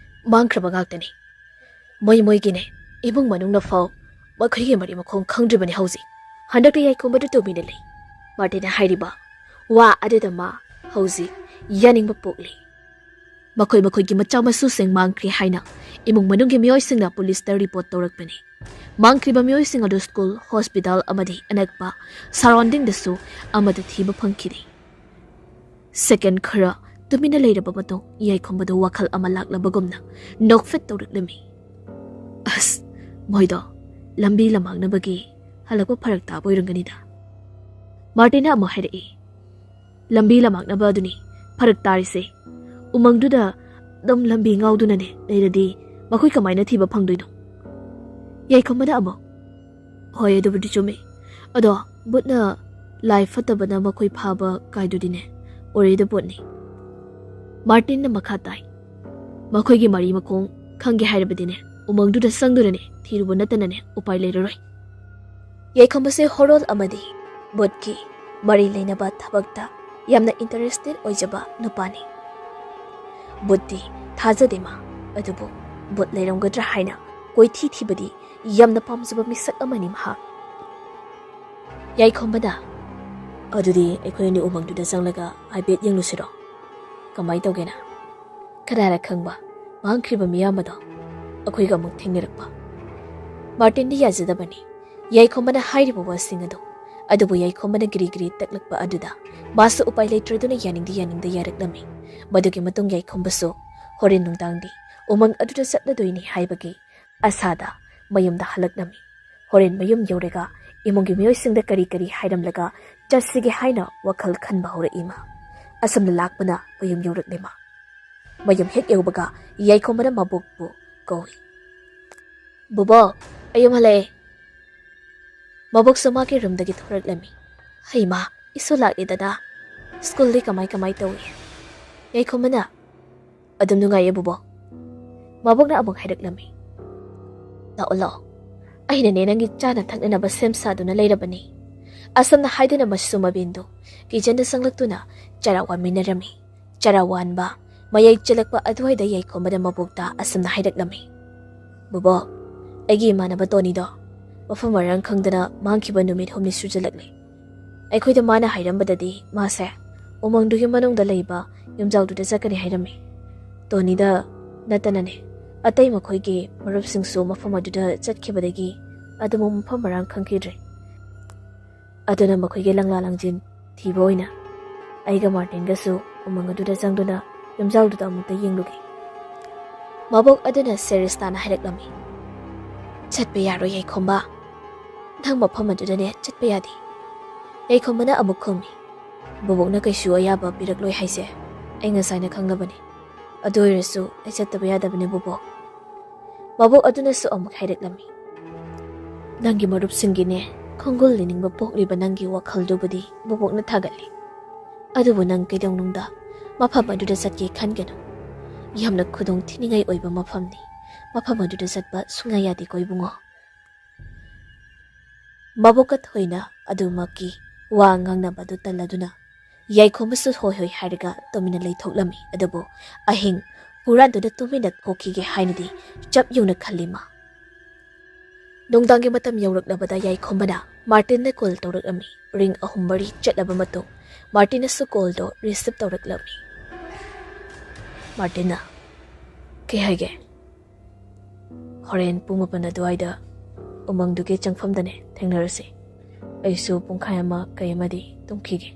ꯃꯥꯡꯈ꯭ꯔꯕ ꯉꯥꯛꯇꯅꯤ꯫ ꯃꯣꯏ ꯃꯣꯏꯒꯤꯅꯦ ꯏꯃꯨꯡ ꯃꯅꯨꯡꯅ ꯐꯥꯎ ꯃꯈꯣꯏꯒꯤ ꯃꯔꯤ ꯃꯈꯣꯡ ꯈꯪꯗ꯭ꯔꯤꯕꯅꯤ ꯍꯧꯖꯤꯛ꯫" ꯍꯟꯗꯛꯇ ꯌꯥꯏꯈꯣꯝꯕꯗꯨ ꯇꯨꯃꯤꯟꯅ ꯂꯩ꯫ ꯃꯥꯔꯇꯤꯟꯅ ꯍꯥꯏꯔꯤꯕ ꯋꯥ ꯑꯗꯨꯗ ꯃꯥ ꯍꯧꯖꯤꯛ ꯌꯥꯅꯤꯡꯕ ꯄꯣꯛꯂꯤ꯫ ꯃꯈꯣꯏ ꯃꯈꯣꯏꯒꯤ ꯃꯆꯥ ꯃꯁꯨꯁꯤꯡ ꯃꯥꯡꯈ꯭ꯔꯦ ꯍꯥꯏꯅ ꯏꯃꯨꯡ ꯃꯅꯨꯡꯒꯤ ꯃꯤꯑꯣꯏꯁꯤꯡꯅ ꯄꯨꯂꯤꯁꯇ ꯔꯤꯄꯣꯔꯠ ꯇꯧꯔꯛꯄꯅꯤ꯫ ꯃꯥꯡꯈ꯭ꯔꯤꯕ ꯃꯤꯑꯣꯏꯁꯤꯡ ꯑꯗꯨ ꯁ꯭ꯀꯨꯜ, ꯍꯣꯁꯄꯤꯇꯥꯜ ꯑꯃꯗꯤ ꯑꯅꯛꯄ ꯁꯔꯥꯎꯟꯗꯤꯡꯗꯁꯨ ꯑꯃꯠꯇ ꯊꯤꯕ ꯐꯪꯈꯤꯗꯦ꯫ ꯁꯦꯀꯦꯟ ꯈꯔ ꯇꯨꯃꯤꯟꯅ ꯂꯩꯔꯕ ꯃꯇꯨꯡ ꯌꯥꯏꯈꯣꯝꯕꯗ ꯋꯥꯈꯜ ꯑꯃ ꯂꯥꯛꯂꯕꯒꯨꯝꯅ ꯅꯣꯛꯐꯦꯠ ꯇꯧꯔꯛꯂꯝꯃꯤ꯫ "ꯑꯁ, ꯃꯣꯏꯗꯣ ꯂꯝꯕꯤ ꯂꯝꯃꯥꯡꯅꯕꯒꯤ ꯍꯜꯂꯛꯄ ꯐꯔꯛ ꯇꯥꯕ ꯑꯣꯏꯔꯝꯒꯅꯤꯗ꯫" ꯃꯥꯔꯇꯤꯟꯅ ꯑꯃꯨꯛ ꯍꯥꯏꯔꯛꯏ, "ꯂꯝꯕꯤ ꯂꯝꯃꯥꯡꯅꯕ ꯑꯗꯨꯅꯤ ꯐꯔꯛ ꯇꯥꯔꯤꯁꯦ꯫ ꯎꯃꯪꯗꯨꯗ ꯑꯗꯨꯝ ꯂꯝꯕꯤ ꯉꯥꯎꯗꯨꯅꯅꯦ ꯂꯩꯔꯗꯤ ꯃꯈꯣꯏ ꯀꯃꯥꯏꯅ ꯊꯤꯕ ꯐꯪꯗꯣꯏꯅꯣ?" ꯌꯥꯏꯈꯣꯝꯕꯅ ꯑꯃꯨꯛ, "ꯍꯣꯏ, ꯑꯗꯨꯕꯨꯗꯤ ꯆꯨꯝꯃꯤ꯫ ꯑꯗꯣ ꯕꯨꯠꯅ ꯂꯥꯏ ꯐꯠꯇꯕꯅ ꯃꯈꯣꯏ ꯐꯥꯕ ꯀꯥꯏꯗꯨꯗꯤꯅꯦ ꯑꯣꯏꯔꯣꯏꯗ ꯄꯣꯠꯅꯤ꯫" ꯃꯥꯔꯇꯤꯟꯅ ꯃꯈꯥ ꯇꯥꯏ, "ꯃꯈꯣꯏꯒꯤ ꯃꯔꯤ ꯃꯈꯣꯡ ꯈꯪꯒꯦ ꯍꯥꯏꯔꯕꯗꯤꯅꯦ ꯎꯃꯪꯗꯨꯗ ꯆꯪꯗꯨꯅꯅꯦ ꯊꯤꯔꯨꯕ ꯅꯠꯇꯅꯅꯦ ꯎꯄꯥꯏ ꯂꯩꯔꯔꯣꯏ꯫" ꯌꯥꯏꯈꯣꯝꯕꯁꯦ ꯍꯣꯔꯣꯜ ꯑꯃꯗꯤ ꯕꯨꯠꯀꯤ ꯃꯔꯤ ꯂꯩꯅꯕ ꯊꯕꯛꯇ ꯌꯥꯝꯅ ꯏꯟꯇꯔꯦꯁꯇꯦꯠ ꯑꯣꯏꯖꯕ ꯅꯨꯄꯥꯅꯤ꯫ ꯕꯨꯠꯇꯤ ꯊꯥꯖꯗꯦ ꯃꯥ, ꯑꯗꯨꯕꯨ ꯕꯨꯠ ꯂꯩꯔꯝꯒꯗ꯭ꯔꯥ ꯍꯥꯏꯅ ꯀꯣꯏꯊꯤ ꯊꯤꯕꯗꯤ ꯌꯥꯝꯅ ꯄꯥꯝꯖꯕ ꯃꯤꯁꯛ ꯑꯃꯅꯤ ꯃꯍꯥꯛ꯫ ꯌꯥꯏꯈꯣꯝꯕꯅ, "ꯑꯗꯨꯗꯤ ꯑꯩꯈꯣꯏ ꯑꯅꯤ ꯎꯃꯪꯗꯨꯗ ꯆꯪꯂꯒ ꯍꯥꯏꯐꯦꯠ ꯌꯦꯡꯂꯨꯁꯤꯔꯣ? ꯀꯃꯥꯏ ꯇꯧꯒꯦꯅ? ꯀꯅꯥꯅ ꯈꯪꯕ, ꯃꯥꯡꯈ꯭ꯔꯤꯕ ꯃꯤꯌꯥꯝ ꯑꯗꯣ ꯑꯩꯈꯣꯏꯒ ꯑꯃꯨꯛ ꯊꯦꯡꯅꯔꯛꯄ꯫" ꯃꯥꯔꯇꯤꯟꯗꯤ ꯌꯥꯖꯗꯕꯅꯤ꯫ ꯌꯥꯏꯈꯣꯝꯕꯅ ꯍꯥꯏꯔꯤꯕ ꯋꯥꯁꯤꯡ ꯑꯗꯨ, ꯑꯗꯨꯕꯨ ꯌꯥꯏꯈꯣꯝꯕꯅ ꯒꯤꯔꯤ ꯒꯤꯔꯤ ꯇꯛꯂꯛꯄ ꯑꯗꯨꯗ ꯃꯥꯁꯨ ꯎꯄꯥꯏ ꯂꯩꯇ꯭ꯔꯗꯨꯅ ꯌꯥꯅꯤꯡꯗ ꯌꯥꯅꯤꯡꯗ ꯌꯥꯔꯛꯂꯝꯃꯤ꯫ ꯃꯗꯨꯒꯤ ꯃꯇꯨꯡ ꯌꯥꯏꯈꯣꯝꯕꯁꯨ ꯍꯣꯔꯦꯟ ꯅꯨꯡꯗꯥꯡꯗꯤ ꯎꯃꯪ ꯑꯗꯨꯗ ꯆꯠꯂꯗꯣꯏꯅꯤ ꯍꯥꯏꯕꯒꯤ ꯑꯁꯥꯗ ꯃꯌꯨꯝꯗ ꯍꯜꯂꯛꯂꯝꯃꯤ꯫ ꯍꯣꯔꯦꯟ ꯃꯌꯨꯝ ꯌꯧꯔꯒ ꯏꯃꯨꯡꯒꯤ ꯃꯤꯑꯣꯏꯁꯤꯡꯗ ꯀꯔꯤ ꯀꯔꯤ ꯍꯥꯏꯔꯝꯂꯒ ꯆꯠꯁꯤꯒꯦ ꯍꯥꯏꯅ ꯋꯥꯈꯜ ꯈꯟꯕ ꯍꯧꯔꯛꯏ ꯃꯥ꯫ ꯑꯁꯨꯝꯅ ꯂꯥꯛꯄꯅ ꯃꯌꯨꯝ ꯌꯧꯔꯛꯂꯦ ꯃꯥ꯫ ꯃꯌꯨꯝ ꯍꯦꯛ ꯌꯧꯕꯒ ꯌꯥꯏꯈꯣꯝꯕꯅ ꯃꯕꯣꯛꯄꯨ ꯀꯧꯏ꯫ "ꯕꯣꯕꯣꯛ, ꯑꯩ ꯌꯨꯝ ꯍꯜꯂꯛꯑꯦ꯫" ꯃꯕꯣꯛꯁꯨ ꯃꯥꯒꯤ ꯔꯨꯝꯗꯒꯤ ꯊꯣꯔꯛꯂꯝꯃꯤ꯫ "ꯍꯩꯃꯥ, ꯏꯁꯨ ꯂꯥꯛꯂꯦꯗꯅ꯫ ꯁ꯭ꯀꯨꯜꯗꯤ ꯀꯃꯥꯏ ꯀꯃꯥꯏ ꯇꯧꯏ?" ꯌꯥꯏꯈꯣꯝꯕꯅ, "ꯑꯗꯨꯝ ꯅꯨꯡꯉꯥꯏꯌꯦ ꯕꯣꯕꯣꯛ꯫" ꯃꯕꯣꯛꯅ ꯑꯃꯨꯛ ꯍꯥꯏꯔꯛꯂꯝꯃꯤ꯫ "ꯂꯥꯛꯑꯣ, ꯂꯥꯛꯑꯣ꯫ ꯑꯩꯅꯅꯦ ꯅꯪꯒꯤ ꯆꯥꯅ ꯊꯛꯅꯅꯕ ꯁꯦꯝ ꯁꯥꯗꯨꯅ ꯂꯩꯔꯕꯅꯤ꯫" ꯑꯁꯨꯝꯅ ꯍꯥꯏꯗꯨꯅ ꯃꯁꯨ ꯃꯕꯦꯟꯗꯨ ꯀꯤꯆꯟꯗ ꯆꯪꯂꯛꯇꯨꯅ ꯆꯔꯥ ꯋꯥꯟꯃꯤꯟꯅꯔꯝꯃꯤ꯫ ꯆꯔꯥ ꯋꯥꯟꯕ ꯃꯌꯥꯏ ꯆꯜꯂꯛꯄ ꯑꯗꯨꯋꯥꯏꯗ ꯌꯥꯏꯈꯣꯝꯕꯅ ꯃꯕꯣꯛꯇ ꯑꯁꯨꯝꯅ ꯍꯥꯏꯔꯛꯂꯝꯃꯤ꯫ "ꯕꯣꯕꯣꯛ, ꯑꯩꯒꯤ ꯏꯃꯥꯟꯅꯕ ꯇꯣꯅꯤꯗꯣ ꯃꯐꯝ ꯃꯔꯥꯡ ꯈꯪꯗꯅ ꯃꯥꯡꯈꯤꯕ ꯅꯨꯃꯤꯠ ꯍꯨꯝꯅꯤ ꯁꯨꯖꯜꯂꯛꯂꯦ꯫ ꯑꯩꯈꯣꯏꯗ ꯃꯥꯅ ꯍꯥꯏꯔꯝꯕꯗꯗꯤ ꯃꯥꯁꯦ ꯎꯃꯪꯗꯨꯒꯤ ꯃꯅꯨꯡꯗ ꯂꯩꯕ ꯌꯨꯝꯖꯥꯎꯗꯨꯗ ꯆꯠꯀꯅꯤ ꯍꯥꯏꯔꯝꯃꯤ꯫ ꯇꯣꯅꯤꯗ ꯅꯠꯇꯅꯅꯦ, ꯑꯇꯩ ꯃꯈꯣꯏꯒꯤ ꯃꯔꯨꯞꯁꯤꯡꯁꯨ ꯃꯐꯝ ꯑꯗꯨꯗ ꯆꯠꯈꯤꯕꯗꯒꯤ ꯑꯗꯨꯃꯛ ꯃꯐꯝ ꯃꯔꯥꯡ ꯈꯪꯈꯤꯗ꯭ꯔꯦ꯫ ꯑꯗꯨꯅ ꯃꯈꯣꯏꯒꯤ ꯂꯪꯂꯥ ꯂꯪꯖꯤꯟ ꯊꯤꯕ ꯑꯣꯏꯅ ꯑꯩꯒ ꯃꯥꯔꯇꯤꯟꯒꯁꯨ ꯎꯃꯪ ꯑꯗꯨꯗ ꯆꯪꯗꯨꯅ ꯌꯨꯝꯖꯥꯎꯗꯨꯗ ꯑꯃꯨꯛꯇ ꯌꯦꯡꯂꯨꯒꯦ꯫" ꯃꯕꯣꯛ ꯑꯗꯨꯅ ꯁꯦꯔꯤꯁ ꯇꯥꯅ ꯍꯥꯏꯔꯛꯂꯝꯃꯤ꯫ "ꯆꯠꯄ ꯌꯥꯔꯣꯏ ꯌꯥꯏꯈꯣꯝꯕ꯫ ꯅꯪ ꯃꯐꯝ ꯑꯗꯨꯗꯅꯦ ꯆꯠꯄ ꯌꯥꯗꯦ꯫" ꯌꯥꯏꯈꯣꯝꯕꯅ ꯑꯃꯨꯛ ꯈꯨꯝꯃꯤ꯫ "ꯕꯣꯕꯣꯛꯅ ꯀꯩꯁꯨ ꯑꯌꯥꯕ ꯄꯤꯔꯛꯂꯣꯏ ꯍꯥꯏꯁꯦ ꯑꯩ ꯉꯁꯥꯏꯅ ꯈꯪꯂꯕꯅꯤ꯫ ꯑꯗꯨ ꯑꯣꯏꯔꯁꯨ ꯑꯩ ꯆꯠꯇꯕ ꯌꯥꯗꯕꯅꯦ ꯕꯣꯕꯣꯛ꯫" ꯃꯕꯣꯛ ꯑꯗꯨꯅꯁꯨ ꯑꯃꯨꯛ ꯍꯥꯏꯔꯛꯂꯝꯃꯤ꯫ "ꯅꯪꯒꯤ ꯃꯔꯨꯞꯁꯤꯡꯒꯤꯅꯦ ꯈꯣꯡꯒꯨꯜ ꯂꯤꯅꯤꯡꯕ ꯄꯣꯛꯂꯤꯕ ꯅꯪꯒꯤ ꯋꯥꯈꯜꯗꯨꯕꯨꯗꯤ ꯕꯣꯕꯣꯛꯅ ꯊꯥꯒꯠꯂꯤ꯫ ꯑꯗꯨꯕꯨ ꯅꯪ ꯀꯩꯗꯧꯅꯨꯡꯗ ꯃꯐꯝ ꯑꯗꯨꯗ ꯆꯠꯀꯦ ꯈꯟꯒꯅꯨ꯫ ꯌꯥꯝꯅ ꯈꯨꯗꯣꯡ ꯊꯤꯅꯤꯡꯉꯥꯏ ꯑꯣꯏꯕ ꯃꯐꯝꯅꯤ꯫ ꯃꯐꯝ ꯑꯗꯨꯗ ꯆꯠꯄ ꯁꯨꯡꯌꯥ ꯌꯥꯗꯦꯀꯣ ꯏꯕꯨꯡꯉꯣ꯫" ꯃꯕꯣꯛꯀ ꯊꯣꯏꯅ ꯑꯗꯨꯃꯛꯀꯤ ꯋꯥ ꯉꯥꯡꯅꯕꯗꯨ ꯇꯜꯂꯗꯨꯅ ꯌꯥꯏꯈꯣꯝꯕꯁꯨ ꯍꯣꯏ ꯍꯣꯏ ꯍꯥꯏꯔꯒ ꯇꯨꯃꯤꯟꯅ ꯂꯩꯊꯣꯛꯂꯝꯃꯤ꯫ ꯑꯗꯨꯕꯨ ꯑꯍꯤꯡ ꯍꯨꯔꯥꯟꯗꯨꯅ ꯇꯨꯃꯤꯟꯅ ꯊꯣꯛꯈꯤꯒꯦ ꯍꯥꯏꯅꯗꯤ ꯆꯞ ꯌꯨꯡꯅ ꯈꯜꯂꯤ ꯃꯥ꯫ ꯅꯨꯡꯗꯥꯡꯒꯤ ꯃꯇꯝ ꯌꯧꯔꯛꯂꯕꯗ ꯌꯥꯏꯈꯣꯝꯕꯅ ꯃꯥꯔꯇꯤꯟꯗ ꯀꯣꯜ ꯇꯧꯔꯛꯂꯝꯃꯤ꯫ ꯔꯤꯡ ꯑꯍꯨꯝ ꯃꯔꯤ ꯆꯠꯂꯕ ꯃꯇꯨꯡ ꯃꯥꯔꯇꯤꯟꯅꯁꯨ ꯀꯣꯜꯗꯣ ꯔꯤꯁꯤꯞ ꯇꯧꯔꯛꯂꯝꯃꯤ꯫ ꯃꯥꯔꯇꯤꯟꯅ, "ꯀꯩ ꯍꯥꯏꯒꯦ?" "ꯍꯣꯔꯦꯟ ꯄꯨꯡ ꯃꯥꯄꯟ ꯑꯗꯨꯋꯥꯏꯗ ꯎꯃꯪꯗꯨꯒꯤ ꯆꯪꯐꯝꯗꯅꯦ ꯊꯦꯡꯅꯔꯁꯤ꯫ ꯑꯩꯁꯨ ꯄꯨꯡꯈꯥꯏ ꯑꯃ ꯀꯩ ꯑꯃꯗꯤ ꯇꯨꯝꯈꯤꯒꯦ꯫"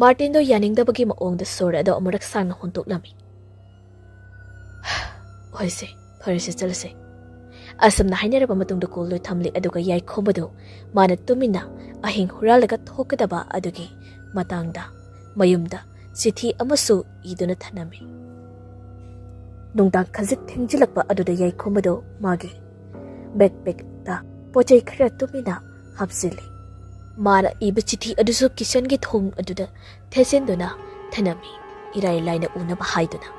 ꯃꯥꯔꯇꯤꯟꯗꯣ ꯌꯥꯅꯤꯡꯗꯕꯒꯤ ꯃꯑꯣꯡꯗ ꯁꯣꯔ ꯑꯗꯣ ꯑꯃꯨꯔꯛ ꯁꯥꯡꯅ ꯍꯣꯟꯇꯣꯛꯂꯝꯃꯤ꯫ "ꯍꯣꯏꯁꯦ, ꯐꯔꯦꯁꯦ, ꯆꯠꯂꯁꯦ꯫" ꯑꯁꯨꯝꯅ ꯍꯥꯏꯅꯔꯕ ꯃꯇꯨꯡꯗ ꯀꯣꯜꯗꯣ ꯊꯝꯂꯤ, ꯑꯗꯨꯒ ꯌꯥꯏꯈꯣꯝꯕꯗꯨ ꯃꯥꯅ ꯇꯨꯃꯤꯟꯅ ꯑꯍꯤꯡ ꯍꯨꯔꯥꯜꯂꯒ ꯊꯣꯛꯀꯗꯕ ꯑꯗꯨꯒꯤ ꯃꯇꯥꯡꯗ ꯃꯌꯨꯝꯗ ꯆꯤꯊꯤ ꯑꯃꯁꯨ ꯏꯗꯨꯅ ꯊꯅꯝꯃꯤ꯫ ꯅꯨꯡꯗꯥꯡ ꯈꯖꯤꯛ ꯊꯦꯡꯖꯤꯜꯂꯛꯄ ꯑꯗꯨꯗ ꯌꯥꯏꯈꯣꯝꯕꯗꯨ ꯃꯥꯒꯤ ꯕꯦꯛꯄꯦꯛꯇ ꯄꯣꯠ ꯆꯩ ꯈꯔ ꯇꯨꯃꯤꯟꯅ ꯍꯥꯞꯆꯤꯜꯂꯤ꯫ ꯃꯥꯅ ꯏꯕ ꯆꯤꯊꯤ ꯑꯗꯨꯁꯨ ꯀꯤꯆꯟꯒꯤ ꯊꯣꯡ ꯑꯗꯨꯗ ꯊꯦꯠꯆꯤꯟꯗꯨꯅ ꯊꯅꯝꯃꯤ, ꯏꯔꯥꯏ ꯂꯥꯏꯅ ꯎꯅꯕ ꯍꯥꯏꯗꯨꯅ꯫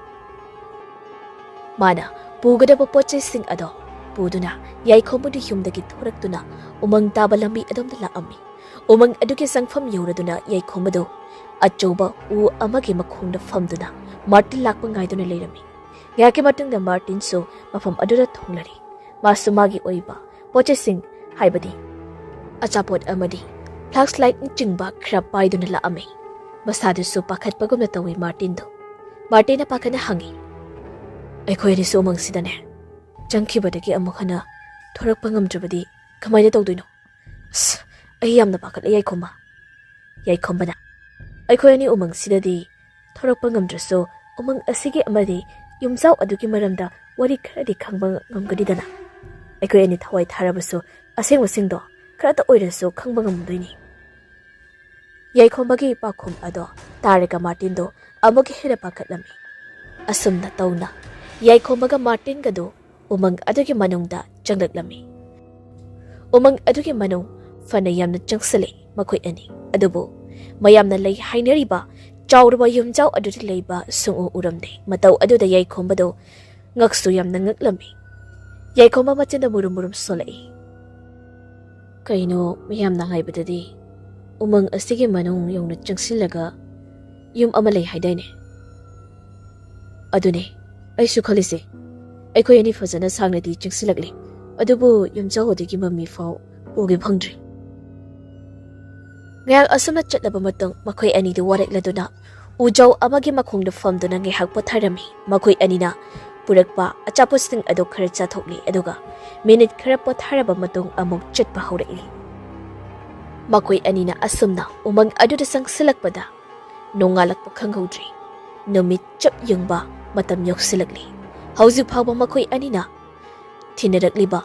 ꯃꯥꯅ ꯄꯨꯒꯗꯕ ꯄꯣꯠ ꯆꯩꯁꯤꯡ ꯑꯗꯣ ꯄꯨꯗꯨꯅ ꯌꯥꯏꯈꯣꯝꯕꯗꯨ ꯌꯨꯝꯗꯒꯤ ꯊꯣꯔꯛꯇꯨꯅ ꯎꯃꯪ ꯇꯥꯕ ꯂꯝꯕꯤ ꯑꯗꯣꯝꯗ ꯂꯥꯛꯑꯝꯃꯤ꯫ ꯎꯃꯪ ꯑꯗꯨꯒꯤ ꯆꯪꯐꯝ ꯌꯧꯔꯗꯨꯅ ꯌꯥꯏꯈꯣꯝꯕꯗꯨ ꯑꯆꯧꯕ ꯎ ꯑꯃꯒꯤ ꯃꯈꯣꯡꯗ ꯐꯝꯗꯨꯅ ꯃꯥꯔꯇꯤꯟ ꯂꯥꯛꯄ ꯉꯥꯏꯗꯨꯅ ꯂꯩꯔꯝꯃꯤ꯫ ꯉꯥꯏꯍꯥꯛꯀꯤ ꯃꯇꯨꯡꯗ ꯃꯥꯔꯇꯤꯟꯁꯨ ꯃꯐꯝ ꯑꯗꯨꯗ ꯊꯨꯡꯂꯔꯤ꯫ ꯃꯥꯁꯨ ꯃꯥꯒꯤ ꯑꯣꯏꯕ ꯄꯣꯠ ꯆꯩꯁꯤꯡ, ꯍꯥꯏꯕꯗꯤ ꯑꯆꯥꯄꯣꯠ ꯑꯃꯗꯤ ꯐ꯭ꯂꯥꯁ ꯂꯥꯏꯠꯅꯆꯤꯡꯕ ꯈꯔ ꯄꯥꯏꯗꯨꯅ ꯂꯥꯛꯑꯝꯃꯤ꯫ ꯃꯁꯥꯗꯨꯁꯨ ꯄꯥꯈꯠꯄꯒꯨꯝꯅ ꯇꯧꯏ ꯃꯥꯔꯇꯤꯟꯗꯨ꯫ ꯃꯥꯔꯇꯤꯟꯅ ꯄꯥꯈꯠꯅ ꯍꯪꯉꯤ, "ꯑꯩꯈꯣꯏ ꯑꯅꯤꯁꯨ ꯎꯃꯪꯁꯤꯗꯅꯦ ꯆꯪꯈꯤꯕꯗꯒꯤ ꯑꯃꯨꯛ ꯍꯟꯅ ꯊꯣꯔꯛꯄ ꯉꯝꯗ꯭ꯔꯕꯗꯤ ꯀꯃꯥꯏꯅ ꯇꯧꯗꯣꯏꯅꯣ? ꯑꯁ, ꯑꯩ ꯌꯥꯝꯅ ꯄꯥꯈꯠꯂꯦ, ꯌꯥꯏꯈꯣꯝꯕ꯫" ꯌꯥꯏꯈꯣꯝꯕꯅ, "ꯑꯩꯈꯣꯏ ꯑꯅꯤ ꯎꯃꯪꯁꯤꯗꯗꯤ ꯊꯣꯔꯛꯄ ꯉꯝꯗ꯭ꯔꯁꯨ, ꯎꯃꯪ ꯑꯁꯤꯒꯤ ꯑꯃꯗꯤ ꯌꯨꯝꯖꯥꯎ ꯑꯗꯨꯒꯤ ꯃꯔꯝꯗ ꯋꯥꯔꯤ ꯈꯔꯗꯤ ꯈꯪꯕ ꯉꯝꯒꯅꯤꯗꯅ꯫ ꯑꯩꯈꯣꯏ ꯑꯅꯤ ꯊꯋꯥꯏ ꯊꯥꯔꯕꯁꯨ ꯑꯁꯦꯡꯕꯁꯤꯡꯗꯣ ꯈꯔꯇ ꯑꯣꯏꯔꯁꯨ ꯈꯪꯕ ꯉꯝꯗꯣꯏꯅꯤ꯫" ꯌꯥꯏꯈꯣꯝꯕꯒꯤ ꯄꯥꯎꯈꯨꯝ ꯑꯗꯣ ꯇꯥꯔꯒ ꯃꯥꯔꯇꯤꯟꯗꯣ ꯑꯃꯨꯛꯀ ꯍꯦꯟꯅ ꯄꯥꯈꯠꯂꯝꯃꯤ꯫ ꯑꯁꯨꯝꯅ ꯇꯧꯅ ꯌꯥꯏꯈꯣꯝꯕꯒ ꯃꯥꯔꯇꯤꯟꯒꯗꯨ ꯎꯃꯪ ꯑꯗꯨꯒꯤ ꯃꯅꯨꯡꯗ ꯆꯪꯂꯛꯂꯝꯃꯤ꯫ ꯎꯃꯪ ꯑꯗꯨꯒꯤ ꯃꯅꯨꯡ ꯐꯅ ꯌꯥꯝꯅ ꯆꯪꯁꯤꯜꯂꯤ ꯃꯈꯣꯏ ꯑꯅꯤ꯫ ꯑꯗꯨꯕꯨ ꯃꯌꯥꯝꯅ ꯂꯩ ꯍꯥꯏꯅꯔꯤꯕ ꯆꯥꯎꯔꯕ ꯌꯨꯝꯖꯥꯎ ꯑꯗꯨꯗꯤ ꯂꯩꯕ ꯁꯨꯡꯎ ꯎꯔꯝꯗꯦ꯫ ꯃꯇꯧ ꯑꯗꯨꯗ ꯌꯥꯏꯈꯣꯝꯕꯗꯨ ꯉꯛꯁꯨ ꯌꯥꯝꯅ ꯉꯛꯂꯝꯃꯤ꯫ ꯌꯥꯏꯈꯣꯝꯕ ꯃꯆꯤꯟꯗ ꯃꯨꯔꯨꯝ ꯃꯨꯔꯨꯝ ꯁꯣꯜꯂꯛꯏ꯫ "ꯀꯩꯅꯣ, ꯃꯌꯥꯝꯅ ꯍꯥꯏꯕꯗꯗꯤ ꯎꯃꯪ ꯑꯁꯤꯒꯤ ꯃꯅꯨꯡ ꯌꯧꯅ ꯆꯪꯁꯤꯜꯂꯒ ꯌꯨꯝ ꯑꯃ ꯂꯩ ꯍꯥꯏꯗꯥꯏꯅꯦ?" "ꯑꯗꯨꯅꯦ ꯑꯩꯁꯨ ꯈꯜꯂꯤꯁꯦ꯫ ꯑꯩꯈꯣꯏ ꯑꯅꯤ ꯐꯖꯅ ꯁꯥꯡꯅꯗꯤ ꯆꯪꯁꯤꯜꯂꯛꯂꯤ, ꯑꯗꯨꯕꯨ ꯌꯨꯝꯖꯥꯎ ꯑꯗꯨꯒꯤ ꯃꯃꯤ ꯐꯥꯎ ꯎꯒꯦ ꯐꯪꯗ꯭ꯔꯤ꯫" ꯉꯥꯏꯍꯥꯛ ꯑꯁꯨꯝꯅ ꯆꯠꯂꯕ ꯃꯇꯨꯡ ꯃꯈꯣꯏ ꯑꯅꯤꯗꯨ ꯋꯥꯔꯛꯂꯗꯨꯅ ꯎꯖꯥꯎ ꯑꯃꯒꯤ ꯃꯈꯣꯡꯗ ꯐꯝꯗꯨꯅ ꯉꯥꯏꯍꯥꯛ ꯄꯣꯊꯥꯔꯝꯃꯤ꯫ ꯃꯈꯣꯏ ꯑꯅꯤꯅ ꯄꯨꯔꯛꯄ ꯑꯆꯥꯄꯣꯠꯁꯤꯡ ꯑꯗꯨ ꯈꯔ ꯆꯥꯊꯣꯛꯂꯤ, ꯑꯗꯨꯒ ꯃꯤꯅꯤꯠ ꯈꯔ ꯄꯣꯊꯥꯔꯕ ꯃꯇꯨꯡ ꯑꯃꯨꯛ ꯆꯠꯄ ꯍꯧꯔꯛꯂꯤ꯫ ꯃꯈꯣꯏ ꯑꯅꯤꯅ ꯑꯁꯨꯝꯅ ꯎꯃꯪ ꯑꯗꯨꯗ ꯆꯪꯁꯤꯜꯂꯛꯄꯗ ꯅꯣꯡꯉꯥꯜꯂꯛꯄ ꯈꯪꯍꯧꯗ꯭ꯔꯤ꯫ ꯅꯨꯃꯤꯠ ꯆꯞ ꯌꯨꯡꯕ ꯃꯇꯝ ꯌꯧꯁꯤꯜꯂꯛꯂꯤ꯫ ꯍꯧꯖꯤꯛ ꯐꯥꯎꯕ ꯃꯈꯣꯏ ꯑꯅꯤꯅ ꯊꯤꯅꯔꯛꯂꯤꯕ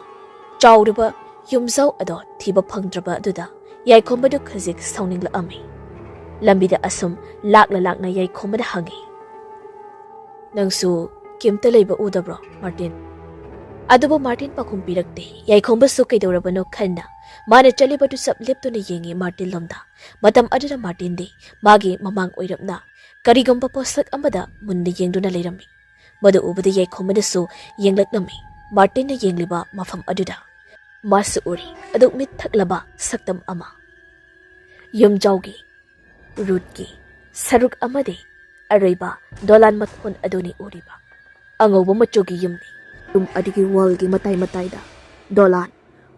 ꯆꯥꯎꯔꯕ ꯌꯨꯝꯖꯥꯎ ꯑꯗꯣ ꯊꯤꯕ ꯐꯪꯗ꯭ꯔꯕ ꯑꯗꯨꯗ ꯌꯥꯏꯈꯣꯝꯕꯗꯨ ꯈꯖꯤꯛ ꯁꯥꯎꯅꯤꯡꯂꯛꯑꯝꯃꯤ꯫ ꯂꯝꯕꯤꯗ ꯑꯁꯨꯝ ꯂꯥꯛꯂ ꯂꯥꯛꯅ ꯌꯥꯏꯈꯣꯝꯕꯗ ꯍꯪꯉꯤ꯫ "ꯅꯪꯁꯨ ꯀꯩꯝꯇ ꯂꯩꯕ ꯎꯗꯕ꯭ꯔꯣ, ꯃꯥꯔꯇꯤꯟ?" ꯑꯗꯨꯕꯨ ꯃꯥꯔꯇꯤꯟ ꯄꯥꯎꯈꯨꯝ ꯄꯤꯔꯛꯇꯦ꯫ ꯌꯥꯏꯈꯣꯝꯕꯁꯨ ꯀꯩꯗꯧꯔꯕꯅꯣ ꯈꯟꯅ ꯃꯥꯅ ꯆꯠꯂꯤꯕꯗꯨ ꯆꯞ ꯂꯦꯞꯇꯨꯅ ꯌꯦꯡꯉꯤ ꯃꯥꯔꯇꯤꯟ ꯂꯣꯝꯗ꯫ ꯃꯇꯝ ꯑꯗꯨꯗ ꯃꯥꯔꯇꯤꯟꯗꯤ ꯃꯥꯒꯤ ꯃꯃꯥꯡ ꯑꯣꯏꯔꯞꯅ ꯀꯔꯤꯒꯨꯝꯕ ꯄꯣꯠꯁꯛ ꯑꯃꯗ ꯃꯨꯟꯅ ꯌꯦꯡꯗꯨꯅ ꯂꯩꯔꯝꯃꯤ꯫ ꯃꯗꯨ ꯎꯕꯗ ꯌꯥꯏꯈꯣꯝꯕꯅꯁꯨ ꯌꯦꯡꯂꯛꯂꯝꯃꯤ ꯃꯥꯔꯇꯤꯟꯅ ꯌꯦꯡꯂꯤꯕ ꯃꯐꯝ ꯑꯗꯨꯗ꯫ ꯃꯥꯁꯨ ꯎꯔꯤ ꯑꯗꯨꯛ ꯃꯤꯠ ꯊꯛꯂꯕ ꯁꯛꯇꯝ ꯑꯃ꯫ ꯌꯨꯝꯖꯥꯎꯒꯤ ꯔꯨꯠꯀꯤ ꯁꯔꯨꯛ ꯑꯃꯗꯤ ꯑꯔꯣꯏꯕ ꯗꯣꯂꯥꯟ ꯃꯊꯣꯟ ꯑꯗꯨꯅꯤ ꯎꯔꯤꯕ꯫ ꯑꯉꯧꯕ ꯃꯆꯨꯒꯤ ꯌꯨꯝꯅꯤ꯫ ꯌꯨꯝ ꯑꯗꯨꯒꯤ ꯋꯥꯜꯒꯤ ꯃꯇꯥꯏ ꯃꯇꯥꯏꯗ ꯗꯣꯂꯥꯟ,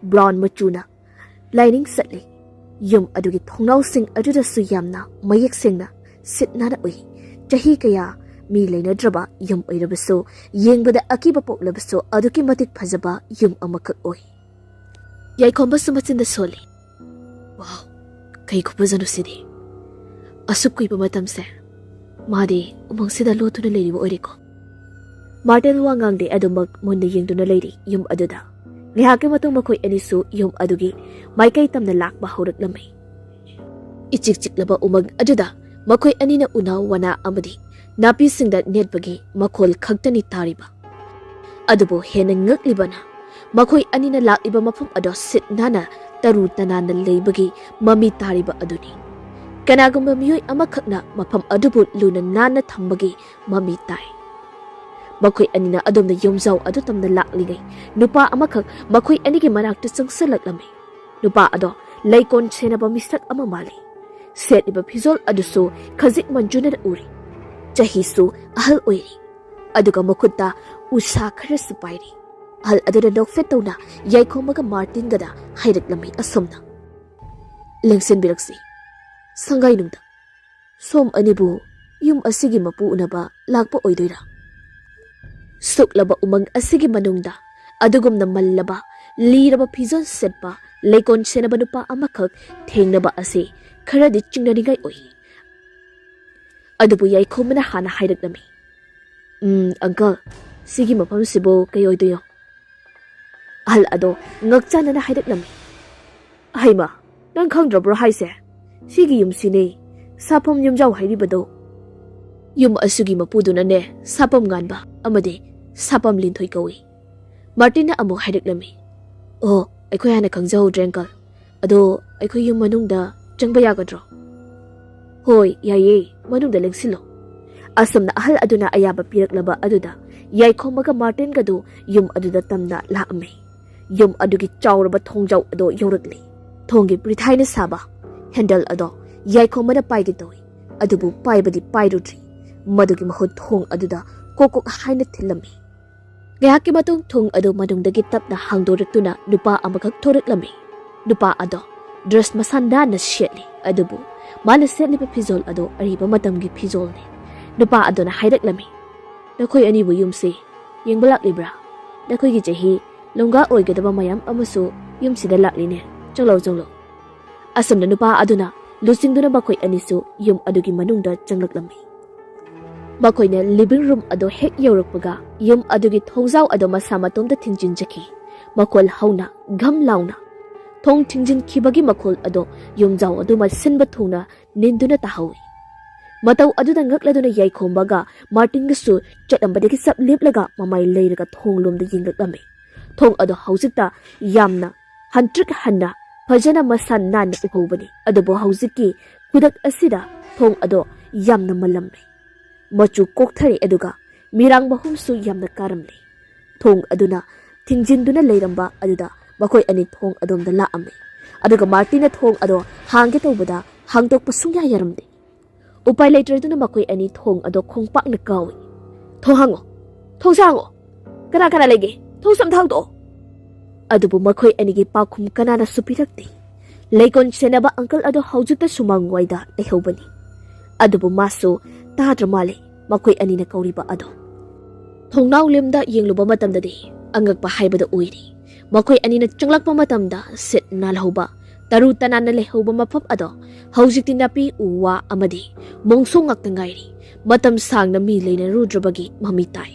ꯕ꯭ꯔꯥꯎꯟ ꯃꯆꯨꯅ ꯂꯥꯏꯅꯤꯡ ꯆꯠꯂꯤ꯫ ꯌꯨꯝ ꯑꯗꯨꯒꯤ ꯊꯣꯡꯅꯥꯎꯁꯤꯡ ꯑꯗꯨꯗꯁꯨ ꯌꯥꯝꯅ ꯃꯌꯦꯛ ꯁꯦꯡꯅ ꯁꯤꯠ ꯅꯥꯟꯅ ꯎꯏ꯫ ꯆꯍꯤ ꯀꯌꯥ ꯃꯤ ꯂꯩꯅꯗ꯭ꯔꯕ ꯌꯨꯝ ꯑꯣꯏꯔꯕꯁꯨ, ꯌꯦꯡꯕꯗ ꯑꯀꯤꯕ ꯄꯣꯛꯂꯕꯁꯨ, ꯑꯗꯨꯛꯀꯤ ꯃꯇꯤꯛ ꯐꯖꯕ ꯌꯨꯝ ꯑꯃꯈꯛ ꯑꯣꯏ꯫ ꯌꯥꯏꯈꯣꯝꯕꯁꯨ ꯃꯆꯤꯟꯗ ꯁꯣꯜꯂꯤ꯫ "ꯋꯥꯎ, ꯀꯩ ꯈꯨꯐꯖꯅꯣ ꯁꯤꯗꯤ! ꯑꯁꯨꯛ ꯀꯨꯏꯕ ꯃꯇꯝꯁꯦ ꯃꯥꯗꯤ ꯎꯃꯪꯁꯤꯗ ꯂꯣꯠꯇꯨꯅ ꯂꯩꯔꯤꯕ ꯑꯣꯏꯔꯦꯀꯣ?" ꯃꯥꯔꯇꯤꯟ ꯋꯥ ꯉꯥꯡꯗꯦ, ꯑꯗꯨꯃꯛ ꯃꯨꯟꯅ ꯌꯦꯡꯗꯨꯅ ꯂꯩꯔꯤ ꯌꯨꯝ ꯑꯗꯨꯗ꯫ ꯉꯥꯏꯍꯥꯛꯀꯤ ꯃꯇꯨꯡ ꯃꯈꯣꯏ ꯑꯅꯤꯁꯨ ꯌꯨꯝ ꯑꯗꯨꯒꯤ ꯃꯥꯏꯀꯩ ꯇꯝꯅ ꯂꯥꯛꯄ ꯍꯧꯔꯛꯂꯝꯃꯤ꯫ ꯏꯆꯤꯛ ꯆꯤꯛꯂꯕ ꯎꯃꯪ ꯑꯗꯨꯗ ꯃꯈꯣꯏ ꯑꯅꯤꯅ ꯎꯅꯥ ꯋꯥꯅꯥ ꯑꯃꯗꯤ ꯅꯥꯄꯤꯁꯤꯡꯗ ꯅꯦꯠꯄꯒꯤ ꯃꯈꯣꯜ ꯈꯛꯇꯅꯤ ꯇꯥꯔꯤꯕ꯫ ꯑꯗꯨꯕꯨ ꯍꯦꯟꯅ ꯉꯛꯂꯤꯕꯅ, ꯃꯈꯣꯏ ꯑꯅꯤꯅ ꯂꯥꯛꯂꯤꯕ ꯃꯐꯝ ꯑꯗꯣ ꯁꯤꯠ ꯅꯥꯟꯅ ꯇꯔꯨ ꯇꯅꯥꯟꯅ ꯂꯩꯕꯒꯤ ꯃꯃꯤ ꯇꯥꯔꯤꯕ ꯑꯗꯨꯅꯤ꯫ ꯀꯅꯥꯒꯨꯝꯕ ꯃꯤꯑꯣꯏ ꯑꯃꯈꯛꯅ ꯃꯐꯝ ꯑꯗꯨꯕꯨ ꯂꯨꯅ ꯅꯥꯟꯅ ꯊꯝꯕꯒꯤ ꯃꯃꯤ ꯇꯥꯏ꯫ ꯃꯈꯣꯏ ꯑꯅꯤꯅ ꯑꯗꯣꯝꯗ ꯌꯨꯝꯖꯥꯎ ꯑꯗꯨ ꯇꯝꯅ ꯂꯥꯛꯂꯤꯉꯩ, ꯅꯨꯄꯥ ꯑꯃꯈꯛ ꯃꯈꯣꯏ ꯑꯅꯤꯒꯤ ꯃꯅꯥꯛꯇ ꯆꯪꯁꯤꯜꯂꯛꯂꯝꯃꯤ꯫ ꯅꯨꯄꯥ ꯑꯗꯣ ꯂꯩꯀꯣꯟ ꯁꯦꯟꯅꯕ ꯃꯤꯁꯛ ꯑꯃ ꯃꯥꯜꯂꯤ꯫ ꯁꯦꯠꯂꯤꯕ ꯐꯤꯖꯣꯜ ꯑꯗꯨꯁꯨ ꯈꯖꯤꯛ ꯃꯟꯖꯨꯅꯅ ꯎꯔꯤ꯫ ꯆꯍꯤꯁꯨ ꯑꯍꯜ ꯑꯣꯏꯔꯤ꯫ ꯑꯗꯨꯒ ꯃꯈꯨꯠꯇ ꯎꯁꯥ ꯈꯔꯁꯨ ꯄꯥꯏꯔꯤ꯫ ꯑꯍꯜ ꯑꯗꯨꯅ ꯅꯣꯛꯐꯦꯠ ꯇꯧꯅ ꯌꯥꯏꯈꯣꯝꯕꯒ ꯃꯥꯔꯇꯤꯟꯒꯗ ꯍꯥꯏꯔꯛꯂꯝꯃꯤ ꯑꯁꯨꯝꯅ, "ꯂꯦꯡꯁꯤꯟꯕꯤꯔꯛꯁꯤ, ꯁꯪꯒꯥꯏꯅꯨꯡꯗ꯫ ꯁꯣꯝ ꯑꯅꯤꯕꯨ ꯌꯨꯝ ꯑꯁꯤꯒꯤ ꯃꯄꯨ ꯎꯅꯕ ꯂꯥꯛꯄ ꯑꯣꯏꯗꯣꯏꯔꯥ?" ꯁꯨꯛꯂꯕ ꯎꯃꯪ ꯑꯁꯤꯒꯤ ꯃꯅꯨꯡꯗ ꯑꯗꯨꯒꯨꯝꯅ ꯃꯜꯂꯕ, ꯂꯤꯔꯕ ꯐꯤꯖꯣꯜ ꯁꯦꯠꯄ, ꯂꯩꯀꯣꯟ ꯁꯦꯟꯅꯕ ꯅꯨꯄꯥ ꯑꯃꯈꯛ ꯊꯦꯡꯅꯕ ꯑꯁꯤ ꯈꯔꯗꯤ ꯆꯤꯡꯅꯅꯤꯡꯉꯥꯏ ꯑꯣꯏ꯫ ꯑꯗꯨꯕꯨ ꯌꯥꯏꯈꯣꯝꯕꯅ ꯍꯥꯟꯅ ꯍꯥꯏꯔꯛꯂꯝꯃꯤ, "ꯎꯝ, ꯑꯪꯀꯜ, ꯁꯤꯒꯤ ꯃꯐꯝꯁꯤꯕꯨ ꯀꯩ ꯑꯣꯏꯗꯣꯏꯅꯣ?" ꯑꯍꯜ ꯑꯗꯣ ꯉꯛꯆꯥꯟꯅꯅ ꯍꯥꯏꯔꯛꯂꯝꯃꯤ, "ꯍꯩꯃ, ꯅꯪ ꯈꯪꯗ꯭ꯔꯕ꯭ꯔꯣ ꯍꯥꯏꯁꯦ? ꯁꯤꯒꯤ ꯌꯨꯝꯁꯤꯅꯦ꯫ ꯁꯥꯐꯝ ꯌꯨꯝꯖꯥꯎ ꯍꯥꯏꯔꯤꯕꯗꯣ ꯌꯨꯝ ꯑꯁꯤꯒꯤ ꯃꯄꯨꯗꯨꯅꯅꯦ ꯁꯥꯐꯝ ꯉꯥꯟꯕ ꯑꯃꯗꯤ ꯁꯥꯐꯝ ꯂꯤꯟꯊꯣꯏ ꯀꯧꯏ꯫ ꯃꯥꯔꯇꯤꯟꯅ ꯑꯃꯨꯛ ꯍꯥꯏꯔꯛꯂꯝꯃꯤ, "ꯑꯣ, ꯑꯩꯈꯣꯏ ꯍꯥꯟꯅ ꯈꯪꯖꯍꯧꯗ꯭ꯔꯦ, ꯑꯪꯀꯜ꯫ ꯑꯗꯣ ꯑꯩꯈꯣꯏ ꯌꯨꯝ ꯃꯅꯨꯡꯗ ꯆꯪꯕ ꯌꯥꯒꯗ꯭ꯔꯣ?" "ꯍꯣꯏ, ꯌꯥꯏꯌꯦ, ꯃꯅꯨꯡꯗ ꯂꯦꯡꯁꯤꯜꯂꯣ꯫" ꯑꯁꯨꯝꯅ ꯑꯍꯜ ꯑꯗꯨꯅ ꯑꯌꯥꯕ ꯄꯤꯔꯛꯂꯕ ꯑꯗꯨꯗ ꯌꯥꯏꯈꯣꯝꯕꯒ ꯃꯥꯔꯇꯤꯟꯒꯗꯨ ꯌꯨꯝ ꯑꯗꯨꯗ ꯇꯝꯅ ꯂꯥꯛꯑꯝꯃꯤ꯫ ꯌꯨꯝ ꯑꯗꯨꯒꯤ ꯆꯥꯎꯔꯕ ꯊꯣꯡꯖꯥꯎ ꯑꯗꯣ ꯌꯧꯔꯛꯂꯤ꯫ ꯊꯣꯡꯒꯤ ꯄ꯭ꯔꯤꯊꯥꯏꯅ ꯁꯥꯕ ꯍꯦꯟꯗꯜ ꯑꯗꯣ ꯌꯥꯏꯈꯣꯝꯕꯅ ꯄꯥꯏꯒꯦ ꯇꯧꯏ, ꯑꯗꯨꯕꯨ ꯄꯥꯏꯕꯗꯤ ꯄꯥꯏꯔꯨꯗ꯭ꯔꯤ꯫ ꯃꯗꯨꯒꯤ ꯃꯍꯨꯠ ꯊꯣꯡ ꯑꯗꯨꯗ ꯀꯣꯛ ꯀꯣꯛ ꯍꯥꯏꯅ ꯊꯤꯜꯂꯝꯃꯤ꯫ ꯉꯥꯏꯍꯥꯛꯀꯤ ꯃꯇꯨꯡ ꯊꯣꯡ ꯑꯗꯨ ꯃꯅꯨꯡꯗꯒꯤ ꯇꯞꯅ ꯍꯥꯡꯗꯣꯔꯛꯇꯨꯅ ꯅꯨꯄꯥ ꯑꯃꯈꯛ ꯊꯣꯔꯛꯂꯝꯃꯤ꯫ ꯅꯨꯄꯥ ꯑꯗꯣ ꯗ꯭ꯔꯦꯁ ꯃꯁꯥ ꯅꯥꯟꯅ ꯁꯦꯠꯂꯤ, ꯑꯗꯨꯕꯨ ꯃꯥꯅ ꯁꯦꯠꯂꯤꯕ ꯐꯤꯖꯣꯜ ꯑꯗꯣ ꯑꯔꯤꯕ ꯃꯇꯝꯒꯤ ꯐꯤꯖꯣꯜꯅꯤ꯫ ꯅꯨꯄꯥ ꯑꯗꯨꯅ ꯍꯥꯏꯔꯛꯂꯝꯃꯤ, "ꯅꯈꯣꯏ ꯑꯅꯤꯕꯨ ꯌꯨꯝꯁꯤ ꯌꯦꯡꯕ ꯂꯥꯛꯂꯤꯕ꯭ꯔꯥ? ꯅꯈꯣꯏꯒꯤ ꯆꯍꯤ ꯂꯣꯡꯒꯥ ꯑꯣꯏꯒꯗꯕ ꯃꯌꯥꯝ ꯑꯃꯁꯨ ꯌꯨꯝꯁꯤꯗ ꯂꯥꯛꯂꯤꯅꯦ꯫ ꯆꯪꯂꯣ, ꯆꯪꯂꯣ꯫" ꯑꯁꯨꯝꯅ ꯅꯨꯄꯥ ꯑꯗꯨꯅ ꯂꯨꯆꯤꯡꯗꯨꯅ ꯃꯈꯣꯏ ꯑꯅꯤꯁꯨ ꯌꯨꯝ ꯑꯗꯨꯒꯤ ꯃꯅꯨꯡꯗ ꯆꯪꯂꯛꯂꯝꯃꯤ꯫ ꯃꯈꯣꯏꯅ ꯂꯤꯚꯤꯡ ꯔꯨꯝ ꯑꯗꯨ ꯍꯦꯛ ꯌꯧꯔꯛꯄꯒ ꯌꯨꯝ ꯑꯗꯨꯒꯤ ꯊꯣꯡꯖꯥꯎ ꯑꯗꯨ ꯃꯁꯥ ꯃꯇꯣꯝꯇ ꯊꯤꯡꯖꯤꯟꯖꯈꯤ꯫ ꯃꯈꯣꯜ ꯍꯧꯅ, ꯘꯝ ꯂꯥꯎꯅ ꯊꯣꯡ ꯊꯤꯡꯖꯤꯟꯈꯤꯕꯒꯤ ꯃꯈꯣꯜ ꯑꯗꯨ ꯌꯨꯝꯖꯥꯎ ꯑꯗꯨ ꯃꯁꯤꯟꯕ ꯊꯨꯡꯅ ꯅꯤꯟꯗꯨꯅ ꯇꯥꯍꯧꯏ꯫ ꯃꯇꯧ ꯑꯗꯨꯗ ꯉꯛꯂꯗꯨꯅ ꯌꯥꯏꯈꯣꯝꯕꯒ ꯃꯥꯔꯇꯤꯟꯒꯁꯨ ꯆꯠꯂꯝꯕꯗꯒꯤ ꯆꯞ ꯂꯦꯞꯂꯒ ꯃꯃꯥꯏ ꯂꯩꯔꯒ ꯊꯣꯡ ꯂꯣꯝꯗ ꯌꯦꯡꯂꯛꯂꯝꯃꯤ꯫ ꯊꯣꯡ ꯑꯗꯨ ꯍꯧꯖꯤꯛꯇ ꯌꯥꯝꯅ ꯍꯟꯇ꯭ꯔꯤꯛ ꯍꯟꯅ ꯐꯖꯅ ꯃꯁꯥ ꯅꯥꯟꯅ ꯎꯍꯧꯕꯅꯤ꯫ ꯑꯗꯨꯕꯨ ꯍꯧꯖꯤꯛꯀꯤ ꯈꯨꯗꯛ ꯑꯁꯤꯗ ꯊꯣꯡ ꯑꯗꯣ ꯌꯥꯝꯅ ꯃꯜꯂꯝꯃꯤ꯫ ꯃꯆꯨ ꯀꯣꯛꯊꯔꯦ, ꯑꯗꯨꯒ ꯃꯤꯔꯥꯡ ꯃꯍꯨꯝꯁꯨ ꯌꯥꯝꯅ ꯀꯥꯔꯝꯂꯦ꯫ ꯊꯣꯡ ꯑꯗꯨꯅ ꯊꯤꯡꯖꯤꯟꯗꯨꯅ ꯂꯩꯔꯝꯕ ꯑꯗꯨꯗ ꯃꯈꯣꯏ ꯑꯅꯤ ꯊꯣꯡ ꯑꯗꯣꯝꯗ ꯂꯥꯛꯑꯝꯃꯤ꯫ ꯑꯗꯨꯒ ꯃꯥꯔꯇꯤꯟꯅ ꯊꯣꯡ ꯑꯗꯣ ꯍꯥꯡꯒꯦ ꯇꯧꯕꯗ ꯍꯥꯡꯗꯣꯛꯄ ꯁꯨꯡꯌꯥ ꯌꯥꯔꯝꯗꯦ꯫ ꯎꯄꯥꯏ ꯂꯩꯇ꯭ꯔꯗꯨꯅ ꯃꯈꯣꯏ ꯑꯅꯤ ꯊꯣꯡ ꯑꯗꯣ ꯈꯣꯡꯄꯥꯛꯅ ꯀꯥꯎꯏ꯫ "ꯊꯣꯡ ꯍꯥꯡꯉꯣ! ꯊꯣꯡꯁꯦ ꯍꯥꯡꯉꯣ! ꯀꯅꯥ ꯀꯅꯥ ꯂꯩꯒꯦ? ꯊꯣꯡꯁꯦ ꯑꯝꯇ ꯍꯥꯡꯗꯣꯛꯑꯣ!" ꯑꯗꯨꯕꯨ ꯃꯈꯣꯏ ꯑꯅꯤꯒꯤ ꯄꯥꯎꯈꯨꯝ ꯀꯅꯥꯅꯁꯨ ꯄꯤꯔꯛꯇꯦ꯫ ꯂꯩꯀꯣꯜ ꯁꯦꯟꯅꯕ ꯑꯪꯀꯜ ꯑꯗꯣ ꯍꯧꯖꯤꯛꯇꯁꯨ ꯃꯥꯡꯒꯣꯏꯗ ꯂꯩꯍꯧꯕꯅꯤ꯫ ꯑꯗꯨꯕꯨ ꯃꯥꯁꯨ ꯇꯥꯗ꯭ꯔ ꯃꯥꯜꯂꯦ ꯃꯈꯣꯏ ꯑꯅꯤꯅ ꯀꯧꯔꯤꯕ ꯑꯗꯣ꯫ ꯊꯣꯡꯅꯥꯎ ꯂꯦꯝꯗ ꯌꯦꯡꯂꯨꯕ ꯃꯇꯝꯗꯗꯤ ꯑꯉꯛꯄ ꯍꯥꯏꯕꯗꯨ ꯑꯣꯏꯔꯦ꯫ ꯃꯈꯣꯏ ꯑꯅꯤꯅ ꯆꯪꯂꯛꯄ ꯃꯇꯝꯗ ꯁꯤꯠ ꯅꯥꯜꯍꯧꯕ, ꯇꯔꯨ ꯇꯅꯥꯟꯅ ꯂꯩꯍꯧꯕ ꯃꯐꯝ ꯑꯗꯣ ꯍꯧꯖꯤꯛꯇꯤ ꯅꯥꯄꯤ ꯎ ꯋꯥ ꯑꯃꯗꯤ ꯃꯣꯡꯁꯣꯡ ꯉꯥꯛꯇ ꯉꯥꯏꯔꯤ꯫ ꯃꯇꯝ ꯁꯥꯡꯅ ꯃꯤ ꯂꯩꯅꯔꯨꯗ꯭ꯔꯕꯒꯤ ꯃꯃꯤ ꯇꯥꯏ꯫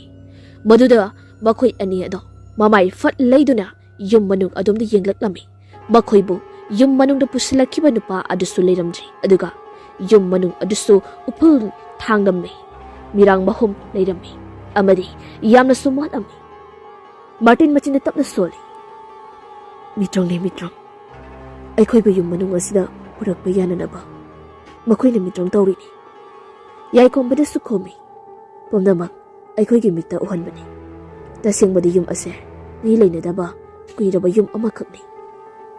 ꯃꯗꯨꯗ ꯃꯈꯣꯏ ꯑꯅꯤ ꯑꯗꯣ ꯃꯃꯥꯏ ꯐꯠ ꯂꯩꯗꯨꯅ ꯌꯨꯝ ꯃꯅꯨꯡ ꯑꯗꯣꯝꯗ ꯌꯦꯡꯂꯛꯂꯝꯃꯤ꯫ ꯃꯈꯣꯏꯕꯨ ꯌꯨꯝ ꯃꯅꯨꯡꯗ ꯄꯨꯁꯤꯜꯂꯛꯈꯤꯕ ꯅꯨꯄꯥ ꯑꯗꯨꯁꯨ ꯂꯩꯔꯝꯗ꯭ꯔꯤ, ꯑꯗꯨꯒ ꯌꯨꯝ ꯃꯅꯨꯡ ꯑꯗꯨꯁꯨ ꯎꯐꯨꯜ ꯊꯥꯡꯂꯝꯃꯤ꯫ ꯃꯤꯔꯥꯡ ꯃꯍꯨꯝ ꯂꯩꯔꯝꯃꯤ ꯑꯃꯗꯤ ꯌꯥꯝꯅꯁꯨ ꯃꯣꯠꯂꯝꯃꯤ꯫ ꯃꯥꯔꯇꯤꯟ ꯃꯆꯤꯟꯗ ꯇꯞꯅ ꯁꯣꯜꯂꯤ꯫ "ꯃꯤꯇ꯭ꯔꯪꯅꯦ, ꯃꯤꯇ꯭ꯔꯪ꯫ ꯑꯩꯈꯣꯏꯕꯨ ꯌꯨꯝ ꯃꯅꯨꯡ ꯑꯁꯤꯗ ꯄꯨꯔꯛꯄ ꯌꯥꯅꯅꯕ ꯃꯈꯣꯏꯅ ꯃꯤꯇ꯭ꯔꯪ ꯇꯧꯔꯤꯅꯤ꯫" ꯌꯥꯏꯈꯣꯝꯕꯗꯁꯨ ꯈꯨꯝꯃꯤ꯫ "ꯄꯨꯝꯅꯃꯛ ꯑꯩꯈꯣꯏꯒꯤ ꯃꯤꯠꯇ ꯎꯍꯟꯕꯅꯤ꯫ ꯇꯁꯦꯡꯕꯗꯤ ꯌꯨꯝ ꯑꯁꯦ ꯃꯤ ꯂꯩꯅꯗꯕ ꯀꯨꯏꯔꯕ ꯌꯨꯝ ꯑꯃꯈꯛꯅꯤ꯫"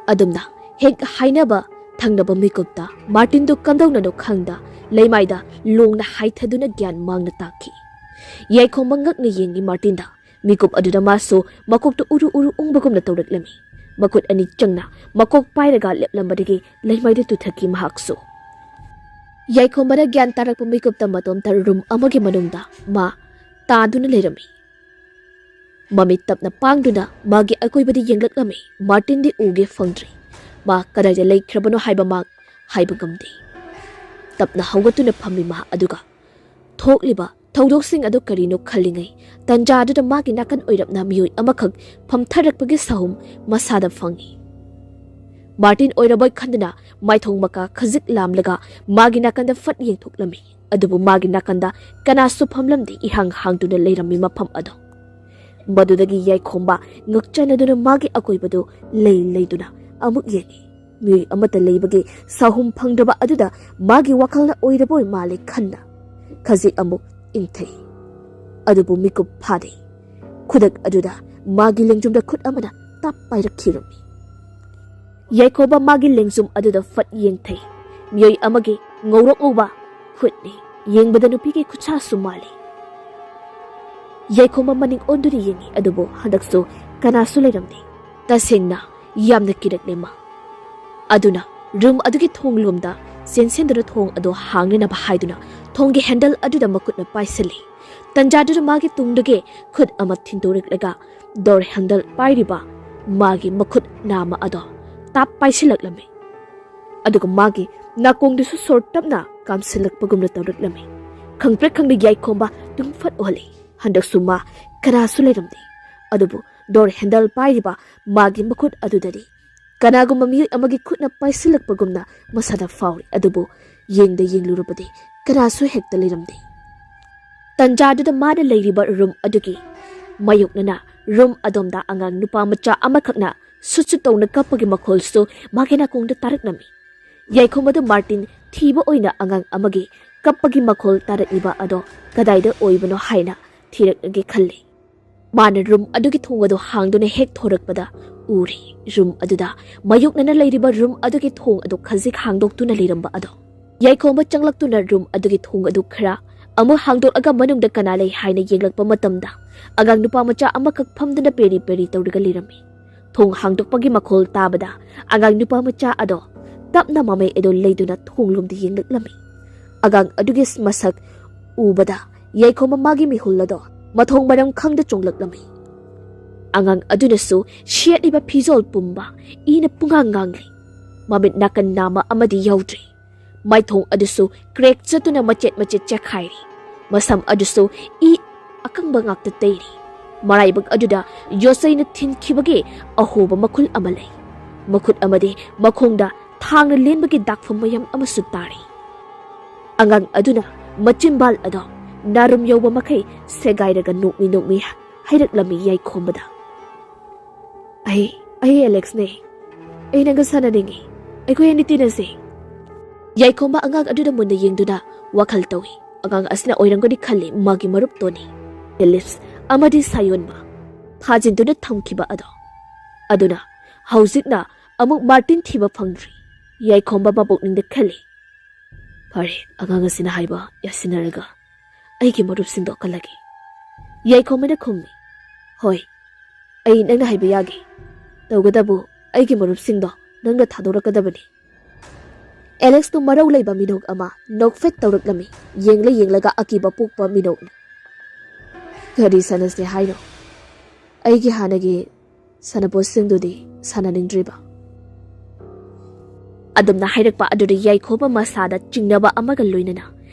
ꯑꯗꯨꯝꯅ ꯍꯦꯛ ꯍꯥꯏꯅꯕ ꯊꯪꯅꯕ ꯃꯤꯀꯨꯞꯇ ꯃꯥꯔꯇꯤꯟꯗꯨ ꯀꯝꯗꯧꯅꯅꯣ ꯈꯪꯗ ꯂꯩꯃꯥꯏꯗ ꯂꯣꯡꯅ ꯍꯥꯏꯊꯗꯨꯅ ꯒ꯭ꯌꯥꯟ ꯃꯥꯡꯅ ꯇꯥꯈꯤ꯫ ꯌꯥꯏꯈꯣꯝꯕ ꯉꯛꯅ ꯌꯦꯡꯉꯤ ꯃꯥꯔꯇꯤꯟꯗ꯫ ꯃꯤꯀꯨꯞ ꯑꯗꯨꯗ ꯃꯥꯁꯨ ꯃꯀꯣꯛꯇ ꯎꯔꯨ ꯎꯔꯨ ꯎꯪꯕꯒꯨꯝꯅ ꯇꯧꯔꯛꯂꯝꯃꯤ꯫ ꯃꯈꯨꯠ ꯑꯅꯤ ꯆꯪꯅ ꯃꯀꯣꯛ ꯄꯥꯏꯔꯒ ꯂꯦꯞꯂꯝꯕꯗꯒꯤ ꯂꯩꯃꯥꯏꯗ ꯇꯨꯊꯈꯤ ꯃꯍꯥꯛꯁꯨ꯫ ꯌꯥꯏꯈꯣꯝꯕꯅ ꯒ꯭ꯌꯥꯟ ꯇꯥꯔꯛꯄ ꯃꯤꯀꯨꯞꯇ ꯃꯇꯣꯝꯇ ꯔꯨꯝ ꯑꯃꯒꯤ ꯃꯅꯨꯡꯗ ꯃꯥ ꯇꯥꯗꯨꯅ ꯂꯩꯔꯝꯃꯤ꯫ ꯃꯃꯤꯠ ꯇꯞꯅ ꯄꯥꯡꯗꯨꯅ ꯃꯥꯒꯤ ꯑꯀꯣꯏꯕꯗ ꯌꯦꯡꯂꯛꯂꯝꯃꯤ꯫ ꯃꯥꯔꯇꯤꯟꯗꯤ ꯎꯒꯦ ꯐꯪꯗ꯭ꯔꯤ꯫ ꯃꯥ ꯀꯗꯥꯏꯗ ꯂꯩꯈ꯭ꯔꯕꯅꯣ ꯍꯥꯏꯕ ꯃꯥ ꯍꯥꯏꯕ ꯉꯝꯗꯦ꯫ ꯇꯞꯅ ꯍꯧꯒꯠꯇꯨꯅ ꯐꯝꯃꯤ ꯃꯥ, ꯑꯗꯨꯒ ꯊꯣꯛꯂꯤꯕ ꯊꯧꯗꯣꯛꯁꯤꯡ ꯑꯗꯨ ꯀꯔꯤꯅꯣ ꯈꯜꯂꯤꯉꯩ ꯇꯟꯖꯥꯗꯨꯗ ꯃꯥꯒꯤ ꯅꯥꯀꯟ ꯑꯣꯏꯔꯞꯅ ꯃꯤꯑꯣꯏ ꯑꯃꯈꯛ ꯐꯝꯊꯔꯛꯄꯒꯤ ꯁꯥꯍꯨꯝ ꯃꯁꯥꯗ ꯐꯪꯉꯤ꯫ ꯃꯥꯔꯇꯤꯟ ꯑꯣꯏꯔꯕꯣꯏ ꯈꯟꯗꯨꯅ ꯃꯥꯏꯊꯣꯡ ꯃꯀꯥ ꯈꯖꯤꯛ ꯂꯥꯝꯂꯒ ꯃꯥꯒꯤ ꯅꯥꯀꯟꯗ ꯐꯠ ꯌꯦꯡꯊꯣꯛꯂꯝꯃꯤ꯫ ꯑꯗꯨꯕꯨ ꯃꯥꯒꯤ ꯅꯥꯀꯟꯗ ꯀꯅꯥꯁꯨ ꯐꯝꯂꯝꯗꯦ, ꯏꯍꯥꯡ ꯍꯥꯡꯗꯨꯅ ꯂꯩꯔꯝꯃꯤ ꯃꯐꯝ ꯑꯗꯣ꯫ ꯃꯗꯨꯗꯒꯤ ꯌꯥꯏꯈꯣꯝꯕ ꯉꯛꯆꯅꯗꯨꯅ ꯃꯥꯒꯤ ꯑꯀꯣꯏꯕꯗꯨ ꯂꯩ ꯂꯩꯗꯨꯅ ꯑꯃꯨꯛ ꯌꯦꯡꯉꯤ꯫ ꯃꯤꯑꯣꯏ ꯑꯃꯠꯇ ꯂꯩꯕꯒꯤ ꯁꯥꯍꯨꯝ ꯐꯪꯗ꯭ꯔꯕ ꯑꯗꯨꯗ ꯃꯥꯒꯤ ꯋꯥꯈꯜꯅ ꯑꯣꯏꯔꯕꯣꯏ ꯃꯥꯜꯂꯦ ꯈꯟꯅ ꯈꯖꯤꯛ ꯑꯃꯨꯛ ꯏꯪꯊꯩ꯫ ꯑꯗꯨꯕꯨ ꯃꯤꯀꯨꯞ ꯐꯥꯗꯦ꯫ ꯈꯨꯗꯛ ꯑꯗꯨꯗ ꯃꯥꯒꯤ ꯂꯦꯡꯖꯨꯝꯗ ꯈꯨꯠ ꯑꯃꯅ ꯇꯞ ꯄꯥꯏꯔꯛꯈꯤꯔꯝꯃꯤ꯫ ꯌꯥꯏꯈꯣꯕ ꯃꯥꯒꯤ ꯂꯦꯡꯖꯨꯝ ꯑꯗꯨꯗ ꯐꯠ ꯌꯦꯡꯊꯩ꯫ ꯃꯤꯑꯣꯏ ꯑꯃꯒꯤ ꯉꯧꯔꯣꯛ ꯉꯧꯕ ꯈꯨꯠꯅꯤ꯫ ꯌꯦꯡꯕꯗ ꯅꯨꯄꯤꯒꯤ ꯈꯨꯠꯁꯥꯁꯨ ꯃꯥꯜꯂꯤ꯫ ꯌꯥꯏꯈꯣꯝꯕ ꯃꯅꯤꯡ ꯑꯣꯟꯗꯨꯅ ꯌꯦꯡꯉꯤ, ꯑꯗꯨꯕꯨ ꯍꯟꯗꯛꯁꯨ ꯀꯅꯥꯁꯨ ꯂꯩꯔꯝꯗꯦ꯫ ꯇꯁꯦꯡꯅ ꯌꯥꯝꯅ ꯀꯤꯔꯛꯂꯦ ꯃꯥ꯫ ꯑꯗꯨꯅ ꯔꯨꯝ ꯑꯗꯨꯒꯤ ꯊꯣꯡ ꯂꯣꯝꯗ ꯆꯦꯟꯁꯤꯟꯗꯨꯅ ꯊꯣꯡ ꯑꯗꯨ ꯍꯥꯡꯅꯅꯕ ꯍꯥꯏꯗꯨꯅ ꯊꯣꯡꯒꯤ ꯍꯦꯟꯗꯜ ꯑꯗꯨꯗ ꯃꯈꯨꯠꯅ ꯄꯥꯏꯁꯤꯜꯂꯤ꯫ ꯇꯟꯖꯥꯗꯨꯗ ꯃꯥꯒꯤ ꯇꯨꯡꯗꯒꯤ ꯈꯨꯠ ꯑꯃ ꯊꯤꯟꯗꯣꯔꯛꯂꯒ ꯗꯣꯔ ꯍꯦꯟꯗꯜ ꯄꯥꯏꯔꯤꯕ ꯃꯥꯒꯤ ꯃꯈꯨꯠ ꯅꯥꯝꯃ ꯑꯗꯣ ꯇꯥꯞ ꯄꯥꯏꯁꯤꯜꯂꯛꯂꯝꯃꯤ꯫ ꯑꯗꯨꯒ ꯃꯥꯒꯤ ꯅꯥꯀꯣꯡꯗꯨꯁꯨ ꯁꯣꯔ ꯇꯞꯅ ꯀꯥꯝꯁꯤꯜꯂꯛꯄꯒꯨꯝꯅ ꯇꯧꯔꯛꯂꯝꯃꯤ꯫ ꯈꯪꯄ꯭ꯔꯦꯛ ꯈꯪꯗ ꯌꯥꯏꯈꯣꯝꯕ ꯇꯨꯝ ꯐꯠ ꯎꯍꯜꯂꯤ꯫ ꯍꯟꯗꯛꯁꯨ ꯃꯥ ꯀꯅꯥꯁꯨ ꯂꯩꯔꯝꯗꯦ꯫ ꯑꯗꯨꯕꯨ ꯗꯣꯔ ꯍꯦꯟꯗꯜ ꯄꯥꯏꯔꯤꯕ ꯃꯥꯒꯤ ꯃꯈꯨꯠ ꯑꯗꯨꯗꯗꯤ ꯀꯅꯥꯒꯨꯝꯕ ꯃꯤꯑꯣꯏ ꯑꯃꯒꯤ ꯈꯨꯠꯅ ꯄꯥꯏꯁꯤꯜꯂꯛꯄꯒꯨꯝꯅ ꯃꯁꯥꯗ ꯐꯥꯎꯔꯤ꯫ ꯑꯗꯨꯕꯨ ꯌꯦꯡꯗ ꯌꯦꯡꯂꯨꯔꯕꯗꯤ ꯀꯅꯥꯁꯨ ꯍꯦꯛꯇ ꯂꯩꯔꯝꯗꯦ꯫ ꯇꯟꯖꯥꯗꯨꯗ ꯃꯥꯅ ꯂꯩꯔꯤꯕ ꯔꯨꯝ ꯑꯗꯨꯒꯤ ꯃꯥꯌꯣꯛꯅꯅ ꯔꯨꯝ ꯑꯗꯣꯝꯗ ꯑꯉꯥꯡ ꯅꯨꯄꯥ ꯃꯆꯥ ꯑꯃꯈꯛꯅ ꯁꯨꯠ ꯁꯨꯠ ꯇꯧꯅ ꯀꯞꯄꯒꯤ ꯃꯈꯣꯜꯁꯨ ꯃꯥꯒꯤ ꯅꯥꯀꯣꯡꯗ ꯇꯥꯔꯛꯂꯝꯃꯤ꯫ ꯌꯥꯏꯈꯣꯝ ꯑꯗꯨ ꯃꯥꯔꯇꯤꯟ ꯊꯤꯕ ꯑꯣꯏꯅ ꯑꯉꯥꯡ ꯑꯃꯒꯤ ꯀꯞꯄꯒꯤ ꯃꯈꯣꯜ ꯇꯥꯔꯛꯂꯤꯕ ꯑꯗꯣ ꯀꯗꯥꯏꯗ ꯑꯣꯏꯕꯅꯣ ꯍꯥꯏꯅ ꯊꯤꯔꯛꯂꯒꯦ ꯈꯜꯂꯤ꯫ ꯃꯥꯅ ꯔꯨꯝ ꯑꯗꯨꯒꯤ ꯊꯣꯡ ꯑꯗꯨ ꯍꯥꯡꯗꯨꯅ ꯍꯦꯛ ꯊꯣꯔꯛꯄꯗ ꯎꯔꯦ, ꯔꯨꯝ ꯑꯗꯨꯗ ꯃꯥꯌꯣꯛꯅꯅ ꯂꯩꯔꯤꯕ ꯔꯨꯝ ꯑꯗꯨꯒꯤ ꯊꯣꯡ ꯑꯗꯨ ꯈꯖꯤꯛ ꯍꯥꯡꯗꯣꯛꯇꯨꯅ ꯂꯩꯔꯝꯕ ꯑꯗꯣ꯫ ꯌꯥꯏꯈꯣꯝꯕ ꯆꯪꯂꯛꯇꯨꯅ ꯔꯨꯝ ꯑꯗꯨꯒꯤ ꯊꯣꯡ ꯑꯗꯨ ꯈꯔ ꯑꯃꯨꯛ ꯍꯥꯡꯗꯣꯛꯂꯒ ꯃꯅꯨꯡꯗ ꯀꯅꯥ ꯂꯩ ꯍꯥꯏꯅ ꯌꯦꯡꯂꯛꯄ ꯃꯇꯝꯗ ꯑꯉꯥꯡ ꯅꯨꯄꯥ ꯃꯆꯥ ꯑꯃꯈꯛ ꯐꯝꯗꯨꯅ ꯄꯦꯔꯤ ꯄꯦꯔꯤ ꯇꯧꯔꯒ ꯂꯩꯔꯝꯃꯤ꯫ ꯊꯣꯡ ꯍꯥꯡꯗꯣꯛꯄꯒꯤ ꯃꯈꯣꯜ ꯇꯥꯕꯗ ꯑꯉꯥꯡ ꯅꯨꯄꯥ ꯃꯆꯥ ꯑꯗꯣ ꯇꯞꯅ ꯃꯃꯩ ꯑꯗꯨ ꯂꯩꯗꯨꯅ ꯊꯣꯡꯂꯣꯝꯗ ꯌꯦꯡꯂꯛꯂꯝꯃꯤ꯫ ꯑꯉꯥꯡ ꯑꯗꯨꯒꯤ ꯃꯁꯛ ꯎꯕꯗ ꯌꯥꯏꯈꯣꯝꯕ ꯃꯥꯒꯤ ꯃꯤꯍꯨꯜ ꯑꯗꯣ ꯃꯊꯣꯡ ꯃꯔꯝ ꯈꯪꯗ ꯆꯣꯡꯂꯛꯂꯝꯃꯤ꯫ ꯑꯉꯥꯡ ꯑꯗꯨꯅꯁꯨ ꯁꯦꯠꯂꯤꯕ ꯐꯤꯖꯣꯜ ꯄꯨꯝꯕ ꯏꯅ ꯄꯨꯡꯉꯥꯡ ꯉꯥꯡꯂꯤ꯫ ꯃꯃꯤꯠ ꯅꯥꯀꯟ ꯅꯥꯝꯃ ꯑꯃꯗꯤ ꯌꯥꯎꯗ꯭ꯔꯤ꯫ ꯃꯥꯏꯊꯣꯡ ꯑꯗꯨꯁꯨ ꯀ꯭ꯔꯦꯛ ꯆꯠꯇꯨꯅ ꯃꯆꯦꯠ ꯃꯆꯦꯠ ꯆꯦꯛꯈꯥꯏꯔꯤ꯫ ꯃꯁꯝ ꯑꯗꯨꯁꯨ ꯏ ꯑꯀꯪꯕ ꯉꯥꯛꯇ ꯇꯩꯔꯤ꯫ ꯃꯔꯥꯏꯕꯛ ꯑꯗꯨꯗ ꯌꯣꯠꯆꯩꯅ ꯊꯤꯟꯈꯤꯕꯒꯤ ꯑꯍꯣꯕ ꯃꯈꯨꯜ ꯑꯃ ꯂꯩ꯫ ꯃꯈꯨꯠ ꯑꯃꯗꯤ ꯃꯈꯣꯡꯗ ꯊꯥꯡꯅ ꯂꯦꯟꯕꯒꯤ ꯗꯥꯛꯐꯝ ꯃꯌꯥꯝ ꯑꯃꯁꯨ ꯇꯥꯔꯤ꯫ ꯑꯉꯥꯡ ꯑꯗꯨꯅ ꯃꯆꯤꯟꯕꯥꯜ ꯑꯗꯣ ꯅꯥꯔꯨꯝ ꯌꯧꯕ ꯃꯈꯩ ꯁꯦꯒꯥꯏꯔꯒ ꯅꯣꯛꯃꯤ ꯅꯣꯛꯃꯤ ꯍꯥꯏꯔꯛꯂꯝꯃꯤ ꯌꯥꯏꯈꯣꯝꯕꯗ꯫ "ꯑꯩ, ꯑꯩ ꯑꯦꯂꯦꯛꯁꯅꯦ꯫ ꯑꯩ ꯅꯪꯒ ꯁꯥꯟꯅꯅꯤꯡꯉꯤ꯫ ꯑꯩꯈꯣꯏ ꯑꯅꯤ ꯇꯤꯟꯅꯁꯦ꯫" ꯌꯥꯏꯈꯣꯝꯕ ꯑꯉꯥꯡ ꯑꯗꯨꯗ ꯃꯨꯟꯅ ꯌꯦꯡꯗꯨꯅ ꯋꯥꯈꯜ ꯇꯧꯏ꯫ ꯑꯉꯥꯡ ꯑꯁꯤꯅ ꯑꯣꯏꯔꯝꯒꯅꯤ ꯈꯜꯂꯤ ꯃꯥꯒꯤ ꯃꯔꯨꯞ ꯇꯣꯅꯤ꯫ ꯐꯤꯂꯤꯞꯁ ꯑꯃꯗꯤ ꯁꯥꯌꯣꯟꯕ ꯊꯥꯖꯤꯟꯗꯨꯅ ꯊꯝꯈꯤꯕ ꯑꯗꯣ꯫ ꯑꯗꯨꯅ ꯍꯧꯖꯤꯛꯅ ꯑꯃꯨꯛ ꯃꯥꯔꯇꯤꯟ ꯊꯤꯕ ꯐꯪꯗ꯭ꯔꯤ꯫ ꯌꯥꯏꯈꯣꯝꯕ ꯃꯄꯨꯛꯅꯤꯡꯗ ꯈꯜꯂꯤ, "ꯐꯔꯦ, ꯑꯉꯥꯡ ꯑꯁꯤꯅ ꯍꯥꯏꯕ ꯌꯥꯁꯤꯟꯅꯔꯒ ꯑꯩꯒꯤ ꯃꯔꯨꯞꯁꯤꯡꯗꯣ ꯀꯜꯂꯒꯦ꯫" ꯌꯥꯏꯈꯣꯝꯕꯅ ꯈꯨꯝꯃꯤ, "ꯍꯣꯏ, ꯑꯩ ꯅꯪꯅ ꯍꯥꯏꯕ ꯌꯥꯒꯦ꯫ ꯇꯧꯒꯗꯕꯨ ꯑꯩꯒꯤ ꯃꯔꯨꯞꯁꯤꯡꯗꯣ ꯅꯪꯅ ꯊꯥꯗꯣꯔꯛꯀꯗꯕꯅꯤ꯫" ꯑꯦꯂꯦꯛꯁꯇꯨ ꯃꯔꯧ ꯂꯩꯕ ꯃꯤꯅꯣꯛ ꯑꯃ ꯅꯣꯛꯐꯦꯠ ꯇꯧꯔꯛꯂꯝꯃꯤ꯫ ꯌꯦꯡꯂ ꯌꯦꯡꯂꯒ ꯑꯀꯤꯕ ꯄꯣꯛꯄ ꯃꯤꯅꯣꯛꯅ꯫ "ꯀꯔꯤ ꯁꯥꯟꯅꯁꯦ ꯍꯥꯏꯅꯣ? ꯑꯩꯒꯤ ꯍꯥꯟꯅꯒꯤ ꯁꯥꯟꯅꯄꯣꯠꯁꯤꯡꯗꯨꯗꯤ ꯁꯥꯟꯅꯅꯤꯡꯗ꯭ꯔꯤꯕ?" ꯑꯗꯨꯝꯅ ꯍꯥꯏꯔꯛꯄ ꯑꯗꯨꯗ ꯌꯥꯏꯈꯣꯕ ꯃꯁꯥꯗ ꯆꯤꯡꯅꯕ ꯑꯃꯒ ꯂꯣꯏꯅꯅ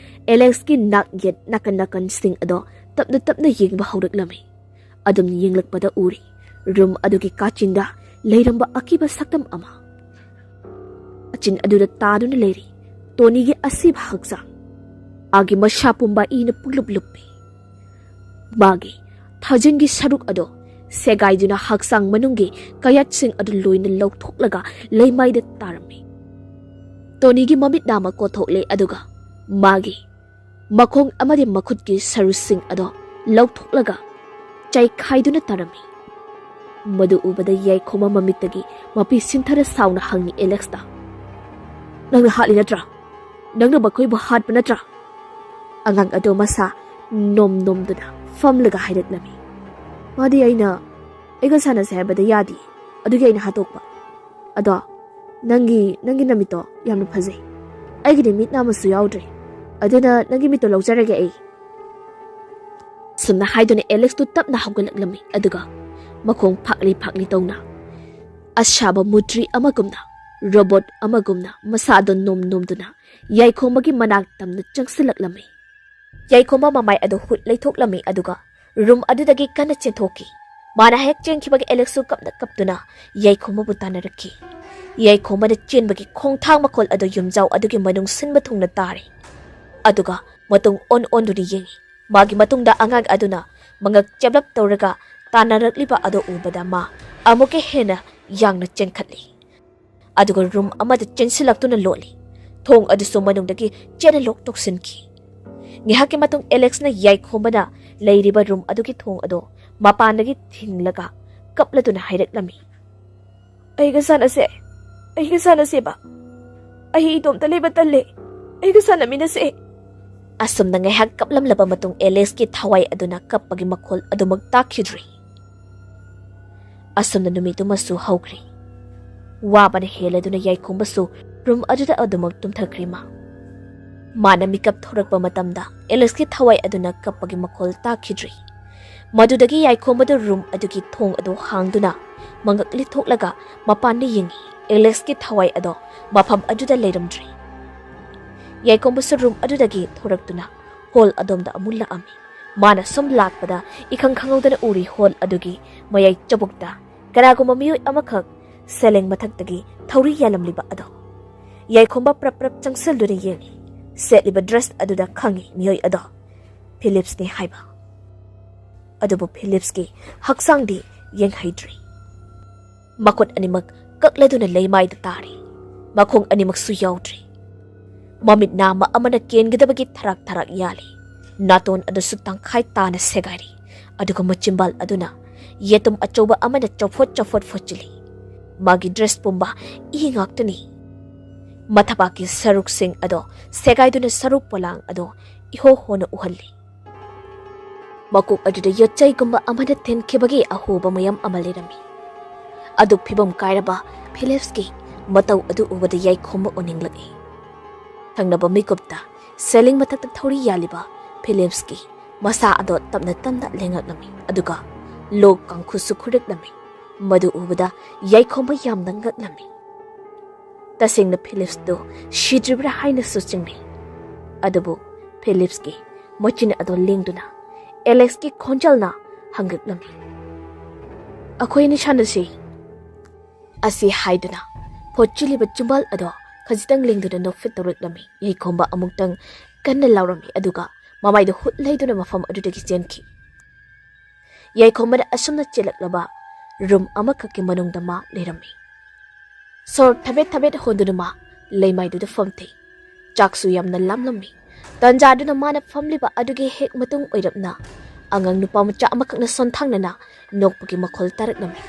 ꯑꯦꯂꯦꯛꯁꯀꯤ ꯅꯥꯛ ꯌꯦꯠ ꯅꯥꯀꯟ ꯅꯥꯀꯟꯁꯤꯡ ꯑꯗꯣ ꯇꯞꯅ ꯇꯞꯅ ꯌꯦꯡꯕ ꯍꯧꯔꯛꯂꯝꯃꯤ꯫ ꯑꯗꯨꯝ ꯌꯦꯡꯂꯛꯄꯗ ꯎꯔꯤ, ꯔꯨꯝ ꯑꯗꯨꯒꯤ ꯀꯥꯆꯤꯟꯗ ꯂꯩꯔꯝꯕ ꯑꯀꯤꯕ ꯁꯛꯇꯝ ꯑꯃ꯫ ꯑꯆꯤꯟ ꯑꯗꯨꯗ ꯇꯥꯗꯨꯅ ꯂꯩꯔꯤ꯫ ꯇꯣꯅꯤꯒꯤ ꯑꯁꯤꯕ ꯍꯛꯆꯥꯡ, ꯃꯥꯒꯤ ꯃꯁꯥ ꯄꯨꯝꯕ ꯏꯅ ꯄꯨꯡꯂꯨꯞ ꯂꯨꯞꯄꯤ꯫ ꯃꯥꯒꯤ ꯊꯥꯖꯤꯟꯒꯤ ꯁꯔꯨꯛ ꯑꯗꯨ ꯁꯦꯒꯥꯏꯗꯨꯅ ꯍꯛꯆꯥꯡ ꯃꯅꯨꯡꯒꯤ ꯀꯌꯥꯠꯁꯤꯡ ꯑꯗꯨ ꯂꯣꯏꯅ ꯂꯧꯊꯣꯛꯂꯒ ꯂꯩꯃꯥꯏꯗ ꯇꯥꯔꯝꯃꯤ꯫ ꯇꯣꯅꯤꯒꯤ ꯃꯃꯤꯠ ꯅꯥꯃ ꯀꯣꯊꯣꯛꯂꯦ, ꯑꯗꯨꯒ ꯃꯥꯒꯤ ꯃꯈꯣꯡ ꯑꯃꯗꯤ ꯃꯈꯨꯠꯀꯤ ꯁꯔꯨꯁꯤꯡ ꯑꯗꯣ ꯂꯧꯊꯣꯛꯂꯒ ꯆꯥꯏꯈꯥꯏꯗꯨꯅ ꯇꯥꯔꯝꯃꯤ꯫ ꯃꯗꯨ ꯎꯕꯗ ꯌꯥꯏꯈꯣꯝꯕ ꯃꯃꯤꯠꯇꯒꯤ ꯃꯄꯤ ꯁꯤꯟꯊꯔ ꯁꯥꯎꯅ ꯍꯪꯉꯤ ꯑꯦꯂꯦꯛꯁꯇ, "ꯅꯪꯅ ꯍꯥꯠꯂꯤ ꯅꯠꯇ꯭ꯔꯥ? ꯅꯪꯅ ꯃꯈꯣꯏꯕꯨ ꯍꯥꯠꯄ ꯅꯠꯇ꯭ꯔꯥ?" ꯑꯉꯥꯡ ꯑꯗꯨ ꯃꯁꯥ ꯅꯣꯝ ꯅꯣꯝꯗꯨꯅ ꯐꯝꯂꯒ ꯍꯥꯏꯔꯛꯂꯝꯃꯤ, "ꯃꯥꯗꯤ ꯑꯩꯅ, ꯑꯩꯒ ꯁꯥꯟꯅꯁꯦ ꯍꯥꯏꯕꯗ ꯌꯥꯗꯦ, ꯑꯗꯨꯒꯤ ꯑꯩꯅ ꯍꯥꯠꯇꯣꯛꯄ꯫ ꯑꯗꯣ ꯅꯪꯒꯤ, ꯅꯪꯒꯤ ꯅꯃꯤꯠꯇꯣ ꯌꯥꯝꯅ ꯐꯖꯩ꯫ ꯑꯩꯒꯤꯗꯤ ꯃꯤꯠ ꯅꯥꯃꯁꯨ ꯌꯥꯎꯗ꯭ꯔꯦ, ꯑꯗꯨꯅ ꯅꯪꯒꯤ ꯃꯤꯠꯇꯣ ꯂꯧꯖꯔꯒꯦ ꯑꯩ꯫" ꯁꯨꯝꯅ ꯍꯥꯏꯗꯨꯅ ꯑꯦꯂꯦꯛꯁꯇꯨ ꯇꯞꯅ ꯍꯧꯒꯠꯂꯛꯂꯝꯃꯤ, ꯑꯗꯨꯒ ꯃꯈꯣꯡ ꯐꯥꯛꯂꯤ ꯐꯥꯛꯂꯤ ꯇꯧꯅ, ꯑꯁꯥꯕ ꯃꯨꯇ꯭ꯔꯤ ꯑꯃꯒꯨꯝꯅ, ꯔꯣꯕꯣꯠ ꯑꯃꯒꯨꯝꯅ ꯃꯁꯥꯗꯣ ꯅꯣꯝ ꯅꯣꯝꯗꯨꯅ ꯌꯥꯏꯈꯣꯝꯕꯒꯤ ꯃꯅꯥꯛ ꯇꯝꯅ ꯆꯪꯁꯤꯜꯂꯛꯂꯝꯃꯤ꯫ ꯌꯥꯏꯈꯣꯝꯕ ꯃꯃꯥꯏ ꯑꯗꯨ ꯍꯨꯠ ꯂꯩꯊꯣꯛꯂꯝꯃꯤ, ꯑꯗꯨꯒ ꯔꯨꯝ ꯑꯗꯨꯗꯒꯤ ꯀꯟꯅ ꯆꯦꯟꯊꯣꯛꯈꯤ꯫ ꯃꯥꯅ ꯍꯦꯛ ꯆꯦꯟꯈꯤꯕꯒ ꯑꯦꯂꯦꯛꯁꯁꯨ ꯀꯞꯅ ꯀꯞꯇꯨꯅ ꯌꯥꯏꯈꯣꯝꯕꯕꯨ ꯇꯥꯟꯅꯔꯛꯈꯤ꯫ ꯌꯥꯏꯈꯣꯝꯕꯅ ꯆꯦꯟꯕꯒꯤ ꯈꯣꯡꯊꯥꯡ ꯃꯈꯣꯜ ꯑꯗꯨ ꯌꯨꯝꯖꯥꯎ ꯑꯗꯨꯒꯤ ꯃꯅꯨꯡ ꯁꯤꯟꯕ ꯊꯨꯡꯅ ꯇꯥꯔꯦ꯫ ꯑꯗꯨꯒ ꯃꯇꯨꯡ ꯑꯣꯟ ꯑꯣꯟꯗꯨꯅ ꯌꯦꯡꯉꯤ꯫ ꯃꯥꯒꯤ ꯃꯇꯨꯡꯗ ꯑꯉꯥꯡ ꯑꯗꯨꯅ ꯃꯉꯛ ꯆꯦꯞꯂꯞ ꯇꯧꯔꯒ ꯇꯥꯟꯅꯔꯛꯂꯤꯕ ꯑꯗꯨ ꯎꯕꯗ ꯃꯥ ꯑꯃꯨꯛꯀ ꯍꯦꯟꯅ ꯌꯥꯡꯅ ꯆꯦꯟꯈꯠꯂꯤ꯫ ꯑꯗꯨꯒ ꯔꯨꯝ ꯑꯃꯗ ꯆꯦꯟꯁꯤꯜꯂꯛꯇꯨꯅ ꯂꯣꯠꯂꯤ꯫ ꯊꯣꯡ ꯑꯗꯨꯁꯨ ꯃꯅꯨꯡꯗꯒꯤ ꯆꯦꯠꯅ ꯂꯣꯛ ꯇꯧꯁꯤꯟꯈꯤ꯫ ꯉꯥꯏꯍꯥꯛꯀꯤ ꯃꯇꯨꯡ ꯑꯦꯂꯦꯛꯁꯅ ꯌꯥꯏꯈꯣꯝꯕꯅ ꯂꯩꯔꯤꯕ ꯔꯨꯝ ꯑꯗꯨꯒꯤ ꯊꯣꯡ ꯑꯗꯨ ꯃꯄꯥꯟꯗꯒꯤ ꯊꯤꯡꯂꯒ ꯀꯞꯂꯗꯨꯅ ꯍꯥꯏꯔꯛꯂꯝꯃꯤ, "ꯑꯩꯒ ꯁꯥꯟꯅꯁꯦ, ꯑꯩꯒ ꯁꯥꯟꯅꯁꯦꯕ꯫ ꯑꯩ ꯏꯇꯣꯝꯇ ꯂꯩꯕ ꯇꯜꯂꯦ, ꯑꯩꯒ ꯁꯥꯟꯅꯃꯤꯟꯅꯁꯦ꯫" ꯑꯁꯨꯝꯅ ꯉꯥꯏꯍꯥꯛ ꯀꯞꯂꯝꯂꯕ ꯃꯇꯨꯡ ꯑꯦꯂꯦꯛꯁꯀꯤ ꯊꯋꯥꯏ ꯑꯗꯨꯅ ꯀꯞꯄꯒꯤ ꯃꯈꯣꯜ ꯑꯗꯨꯃꯛ ꯇꯥꯈꯤꯗ꯭ꯔꯤ꯫ ꯑꯁꯨꯝꯅ ꯅꯨꯃꯤꯠꯇꯨꯃꯁꯨ ꯍꯧꯈ꯭ꯔꯦ꯫ ꯋꯥꯕꯅ ꯍꯦꯜꯂꯗꯨꯅ ꯌꯥꯏꯈꯣꯝꯕꯁꯨ ꯔꯨꯝ ꯑꯗꯨꯗ ꯑꯗꯨꯃꯛ ꯇꯨꯝꯊꯈ꯭ꯔꯦ ꯃꯥ꯫ ꯃꯥꯅ ꯃꯤꯀꯞ ꯊꯣꯔꯛꯄ ꯃꯇꯝꯗ ꯑꯦꯂꯦꯛꯁꯀꯤ ꯊꯋꯥꯏ ꯑꯗꯨꯅ ꯀꯞꯄꯒꯤ ꯃꯈꯣꯜ ꯇꯥꯈꯤꯗ꯭ꯔꯤ꯫ ꯃꯗꯨꯗꯒꯤ ꯌꯥꯏꯈꯣꯝꯕꯗꯨ ꯔꯨꯝ ꯑꯗꯨꯒꯤ ꯊꯣꯡ ꯑꯗꯨ ꯍꯥꯡꯗꯨꯅ ꯃꯉꯛ ꯂꯤꯊꯣꯛꯂꯒ ꯃꯄꯥꯟꯗ ꯌꯦꯡꯉꯤ꯫ ꯑꯦꯂꯦꯛꯁꯀꯤ ꯊꯋꯥꯏ ꯑꯗꯣ ꯃꯐꯝ ꯑꯗꯨꯗ ꯂꯩꯔꯝꯗ꯭ꯔꯦ꯫ ꯌꯥꯏꯈꯣꯝꯕꯁꯨ ꯔꯨꯝ ꯑꯗꯨꯗꯒꯤ ꯊꯣꯔꯛꯇꯨꯅ ꯍꯣꯜ ꯑꯗꯣꯝꯗ ꯑꯃꯨꯛ ꯂꯥꯛꯑꯝꯃꯤ꯫ ꯃꯥꯅ ꯁꯨꯝ ꯂꯥꯛꯄꯗ ꯏꯈꯪ ꯈꯪꯍꯧꯗꯅ ꯎꯔꯤ ꯍꯣꯜ ꯑꯗꯨꯒꯤ ꯃꯌꯥꯏ ꯆꯕꯨꯛꯇ ꯀꯅꯥꯒꯨꯝꯕ ꯃꯤꯑꯣꯏ ꯑꯃꯈꯛ ꯁꯦꯂꯦꯡ ꯃꯊꯛꯇꯒꯤ ꯊꯧꯔꯤ ꯌꯥꯜꯂꯝꯂꯤꯕ ꯑꯗꯣ꯫ ꯌꯥꯏꯈꯣꯝꯕ ꯄ꯭ꯔꯞ ꯄ꯭ꯔꯞ ꯆꯪꯁꯤꯜꯂꯨꯅ ꯌꯦꯡꯉꯤ꯫ ꯁꯦꯠꯂꯤꯕ ꯗ꯭ꯔꯦꯁ ꯑꯗꯨꯗ ꯈꯪꯉꯤ ꯃꯤꯑꯣꯏ ꯑꯗꯣ ꯐꯤꯂꯤꯞꯁꯅꯤ ꯍꯥꯏꯕ꯫ ꯑꯗꯨꯕꯨ ꯐꯤꯂꯤꯞꯁꯀꯤ ꯍꯛꯆꯥꯡꯗꯤ ꯌꯦꯡꯍꯩꯗ꯭ꯔꯦ꯫ ꯃꯈꯨꯠ ꯑꯅꯤꯃꯛ ꯀꯛꯂꯗꯨꯅ ꯂꯩꯃꯥꯏꯗ ꯇꯥꯔꯤ꯫ ꯃꯈꯣꯡ ꯑꯅꯤꯃꯛꯁꯨ ꯌꯥꯎꯗ꯭ꯔꯤ꯫ ꯃꯃꯤꯠ ꯅꯥꯝꯃ ꯑꯃꯅ ꯀꯦꯟꯒꯗꯕꯒꯤ ꯊꯔꯥꯛ ꯊꯔꯥꯛ ꯌꯥꯜꯂꯤ꯫ ꯅꯥꯇꯣꯟ ꯑꯗꯨꯁꯨ ꯇꯪꯈꯥꯏ ꯇꯥꯅ ꯁꯦꯒꯥꯏꯔꯤ꯫ ꯑꯗꯨꯒ ꯃꯆꯤꯟꯕꯥꯜ ꯑꯗꯨꯅ ꯌꯦꯇꯨꯝ ꯑꯆꯧꯕ ꯑꯃꯅ ꯆꯐꯣꯠ ꯆꯐꯣꯠ ꯐꯣꯠꯆꯤꯜꯂꯤ꯫ ꯃꯥꯒꯤ ꯗ꯭ꯔꯦꯁ ꯄꯨꯝꯕ ꯏ ꯉꯥꯛꯇꯅꯤ꯫ ꯃꯊꯕꯥꯛꯀꯤ ꯁꯔꯨꯛꯁꯤꯡ ꯑꯗꯣ ꯁꯦꯒꯥꯏꯗꯨꯅ ꯁꯔꯨ ꯄꯣꯂꯥꯡ ꯑꯗꯣ ꯏꯍꯣ ꯍꯣꯅ ꯎꯍꯜꯂꯤ꯫ ꯃꯀꯣꯛ ꯑꯗꯨꯗ ꯌꯣꯠꯆꯩꯒꯨꯝꯕ ꯑꯃꯅ ꯊꯤꯟꯈꯤꯕꯒꯤ ꯑꯍꯣꯕ ꯃꯌꯥꯝ ꯑꯃ ꯂꯩꯔꯝꯃꯤ꯫ ꯑꯗꯨꯛ ꯐꯤꯕꯝ ꯀꯥꯏꯔꯕ ꯐꯤꯂꯤꯞꯁꯀꯤ ꯃꯇꯧ ꯑꯗꯨ ꯎꯕꯗ ꯌꯥꯏꯈꯣꯝꯕ ꯑꯣꯅꯤꯡꯂꯛꯏ꯫ ꯊꯪꯅꯕ ꯃꯤꯀꯨꯞꯇ ꯁꯦꯂꯤꯡ ꯃꯊꯛꯇ ꯊꯧꯔꯤ ꯌꯥꯜꯂꯤꯕ ꯐꯤꯂꯤꯞꯁꯀꯤ ꯃꯁꯥ ꯑꯗꯣ ꯇꯞꯅ ꯇꯞꯅ ꯂꯦꯡꯉꯛꯂꯝꯃꯤ, ꯑꯗꯨꯒ ꯂꯣꯛ ꯀꯥꯡꯈꯨꯁꯨ ꯈꯨꯔꯛꯂꯝꯃꯤ꯫ ꯃꯗꯨ ꯎꯕꯗ ꯌꯥꯏꯈꯣꯝꯕ ꯌꯥꯝꯅ ꯉꯛꯂꯝꯃꯤ꯫ ꯇꯁꯦꯡꯅ ꯐꯤꯂꯤꯞꯁꯇꯨ ꯁꯤꯗ꯭ꯔꯤꯕ꯭ꯔꯥ ꯍꯥꯏꯅꯁꯨ ꯆꯤꯡꯅꯩ꯫ ꯑꯗꯨꯕꯨ ꯐꯤꯂꯤꯞꯁꯀꯤ ꯃꯆꯤꯟ ꯑꯗꯣ ꯂꯦꯡꯗꯨꯅ ꯑꯦꯂꯦꯛꯁꯀꯤ ꯈꯣꯟꯖꯦꯜꯅ ꯍꯪꯉꯛꯂꯝꯃꯤ, "ꯑꯩꯈꯣꯏ ꯑꯅꯤ ꯁꯥꯟꯅꯁꯤ?" ꯑꯁꯤ ꯍꯥꯏꯗꯨꯅ ꯐꯣꯠꯆꯤꯜꯂꯤꯕ ꯆꯤꯝꯕꯥꯜ ꯑꯗꯣ ꯈꯖꯤꯛꯇꯪ ꯂꯦꯡꯗꯨꯅ ꯅꯣꯛꯐꯦꯠ ꯇꯧꯔꯛꯂꯝꯃꯤ꯫ ꯌꯥꯏꯈꯣꯝꯕ ꯑꯃꯨꯛꯇꯪ ꯀꯟꯅ ꯂꯥꯎꯔꯝꯃꯤ, ꯑꯗꯨꯒ ꯃꯃꯥꯏꯗ ꯍꯨꯠ ꯂꯩꯗꯨꯅ ꯃꯐꯝ ꯑꯗꯨꯗꯒꯤ ꯆꯦꯟꯈꯤ꯫ ꯌꯥꯏꯈꯣꯝꯕꯅ ꯑꯁꯨꯝꯅ ꯆꯦꯜꯂꯛꯂꯕ ꯔꯨꯝ ꯑꯃꯈꯛꯀꯤ ꯃꯅꯨꯡꯗ ꯃꯥ ꯂꯩꯔꯝꯃꯤ꯫ ꯁꯣꯔ ꯊꯕꯦꯠ ꯊꯕꯦꯠ ꯍꯣꯟꯗꯨꯅ ꯃꯥ ꯂꯩꯃꯥꯏꯗꯨꯗ ꯐꯝꯊꯩ꯫ ꯆꯥꯛꯁꯨ ꯌꯥꯝꯅ ꯂꯥꯝꯂꯝꯃꯤ꯫ ꯇꯟꯖꯥꯗꯨꯅ ꯃꯥꯅ ꯐꯝꯂꯤꯕ ꯑꯗꯨꯒꯤ ꯍꯦꯛ ꯃꯇꯨꯡ ꯑꯣꯏꯔꯞꯅ ꯑꯉꯥꯡ ꯅꯨꯄꯥ ꯃꯆꯥ ꯑꯃꯈꯛꯅ ꯁꯣꯟꯊꯥꯡꯅꯅ ꯅꯣꯛꯄꯒꯤ ꯃꯈꯣꯜ ꯇꯥꯔꯛꯂꯝꯃꯤ꯫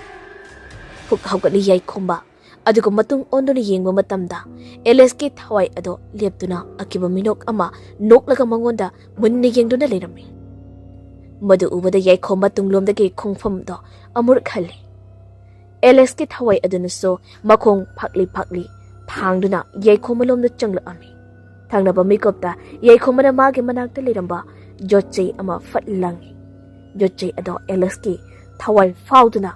ꯐꯨꯛ ꯍꯧꯒꯠꯂꯤ ꯌꯥꯏꯈꯣꯝꯕ꯫ ꯑꯗꯨꯒ ꯃꯇꯨꯡ ꯑꯣꯟꯗꯨꯅ ꯌꯦꯡꯕ ꯃꯇꯝꯗ ꯑꯦꯂꯦꯛꯁꯀꯤ ꯊꯋꯥꯏ ꯑꯗꯣ ꯂꯦꯞꯇꯨꯅ ꯑꯀꯤꯕ ꯃꯤꯅꯣꯛ ꯑꯃ ꯅꯣꯛꯂꯒ ꯃꯉꯣꯟꯗ ꯃꯨꯟꯅ ꯌꯦꯡꯗꯨꯅ ꯂꯩꯔꯝꯃꯤ꯫ ꯃꯗꯨ ꯎꯕꯗ ꯌꯥꯏꯈꯣꯝꯕ ꯇꯨꯡꯂꯣꯝꯗꯒꯤ ꯈꯣꯡꯐꯝꯗꯣ ꯑꯃꯨꯔꯛ ꯍꯜꯂꯤ꯫ ꯑꯦꯂꯦꯛꯁꯀꯤ ꯊꯋꯥꯏ ꯑꯗꯨꯅꯁꯨ ꯃꯈꯣꯡ ꯐꯥꯛꯂꯤ ꯐꯥꯛꯂꯤ ꯊꯥꯡꯗꯨꯅ ꯌꯥꯏꯈꯣꯝꯕ ꯂꯣꯝꯗ ꯆꯪꯂꯛꯂꯝꯃꯤ꯫ ꯊꯪꯅꯕ ꯃꯤꯀꯨꯞꯇ ꯌꯥꯏꯈꯣꯝꯕꯅ ꯃꯥꯒꯤ ꯃꯅꯥꯛꯇ ꯂꯩꯔꯝꯕ ꯌꯣꯠꯆꯩ ꯑꯃ ꯐꯠ ꯂꯪꯉꯤ꯫ ꯌꯣꯠꯆꯩ ꯑꯗꯣ ꯑꯦꯂꯦꯛꯁꯀꯤ ꯊꯋꯥꯏ ꯐꯥꯎꯗꯨꯅ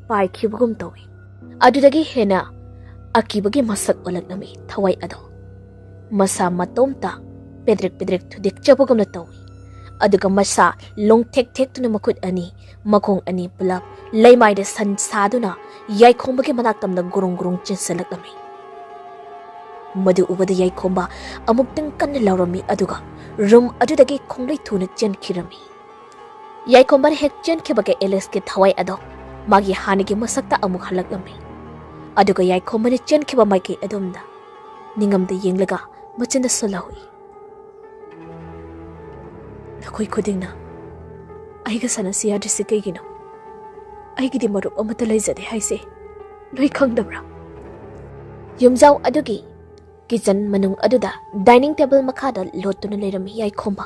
ꯄꯥꯏꯈꯤꯕꯒꯨꯝ ꯇꯧꯏ꯫ ꯑꯗꯨꯗꯒꯤ ꯍꯦꯟꯅ ꯑꯀꯤꯕꯒꯤ ꯃꯁꯛ ꯑꯣꯜꯂꯛꯂꯝꯃꯤ ꯊꯋꯥꯏ ꯑꯗꯣ꯫ ꯃꯁꯥ ꯃꯇꯣꯝꯇ ꯄꯦꯗ꯭ꯔꯤꯛ ꯄꯦꯗ꯭ꯔꯤꯛ ꯊꯨꯗꯦꯛꯆꯕꯒꯨꯝꯅ ꯇꯧꯏ꯫ ꯑꯗꯨꯒ ꯃꯁꯥ ꯂꯣꯡꯊꯦꯛ ꯊꯦꯛꯇꯨꯅ ꯃꯈꯨꯠ ꯑꯅꯤ, ꯃꯈꯣꯡ ꯑꯅꯤ ꯄꯨꯂꯞ ꯂꯩꯃꯥꯏꯗ ꯁꯟ ꯁꯥꯗꯨꯅ ꯌꯥꯏꯈꯣꯝꯕꯒꯤ ꯃꯅꯥꯛ ꯇꯝꯅ ꯒꯨꯔꯨꯡ ꯒꯨꯔꯨꯡ ꯆꯦꯟꯁꯤꯜꯂꯛꯂꯝꯃꯤ꯫ ꯃꯗꯨ ꯎꯕꯗ ꯌꯥꯏꯈꯣꯝꯕ ꯑꯃꯨꯛꯇꯪ ꯀꯟꯅ ꯂꯥꯎꯔꯝꯃꯤ, ꯑꯗꯨꯒ ꯔꯨꯝ ꯑꯗꯨꯗꯒꯤ ꯈꯣꯡꯂꯩ ꯊꯨꯅ ꯆꯦꯟꯈꯤꯔꯝꯃꯤ꯫ ꯌꯥꯏꯈꯣꯝꯕꯅ ꯍꯦꯛ ꯆꯦꯟꯈꯤꯕꯒ ꯑꯦꯂꯤꯁꯀꯤ ꯊꯋꯥꯏ ꯑꯗꯣ ꯃꯥꯒꯤ ꯍꯥꯟꯅꯒꯤ ꯃꯁꯛꯇ ꯑꯃꯨꯛ ꯍꯜꯂꯛꯂꯝꯃꯤ꯫ ꯑꯗꯨꯒ ꯌꯥꯏꯈꯣꯝꯕꯅ ꯆꯦꯟꯈꯤꯕ ꯃꯥꯏꯀꯩ ꯑꯗꯣꯝꯗ ꯅꯤꯡꯉꯝꯗ ꯌꯦꯡꯂꯒ ꯃꯆꯤꯟꯗ ꯁꯣꯜꯍꯧꯏ꯫ "ꯅꯈꯣꯏ ꯈꯨꯗꯤꯡꯅ ꯑꯩꯒ ꯁꯥꯟꯅꯁꯤ ꯌꯥꯗ꯭ꯔꯤꯁꯤ ꯀꯩꯒꯤꯅꯣ? ꯑꯩꯒꯤꯗꯤ ꯃꯔꯨꯞ ꯑꯃꯠꯇ ꯂꯩꯖꯗꯦ ꯍꯥꯏꯁꯦ ꯅꯣꯏ ꯈꯪꯗꯕ꯭ꯔꯥ?" ꯌꯨꯝꯖꯥꯎ ꯑꯗꯨꯒꯤ ꯀꯤꯆꯟ ꯃꯅꯨꯡ ꯑꯗꯨꯗ ꯗꯥꯏꯅꯤꯡ ꯇꯦꯕꯜ ꯃꯈꯥꯗ ꯂꯣꯠꯇꯨꯅ ꯂꯩꯔꯝꯃꯤ ꯌꯥꯏꯈꯣꯝꯕ꯫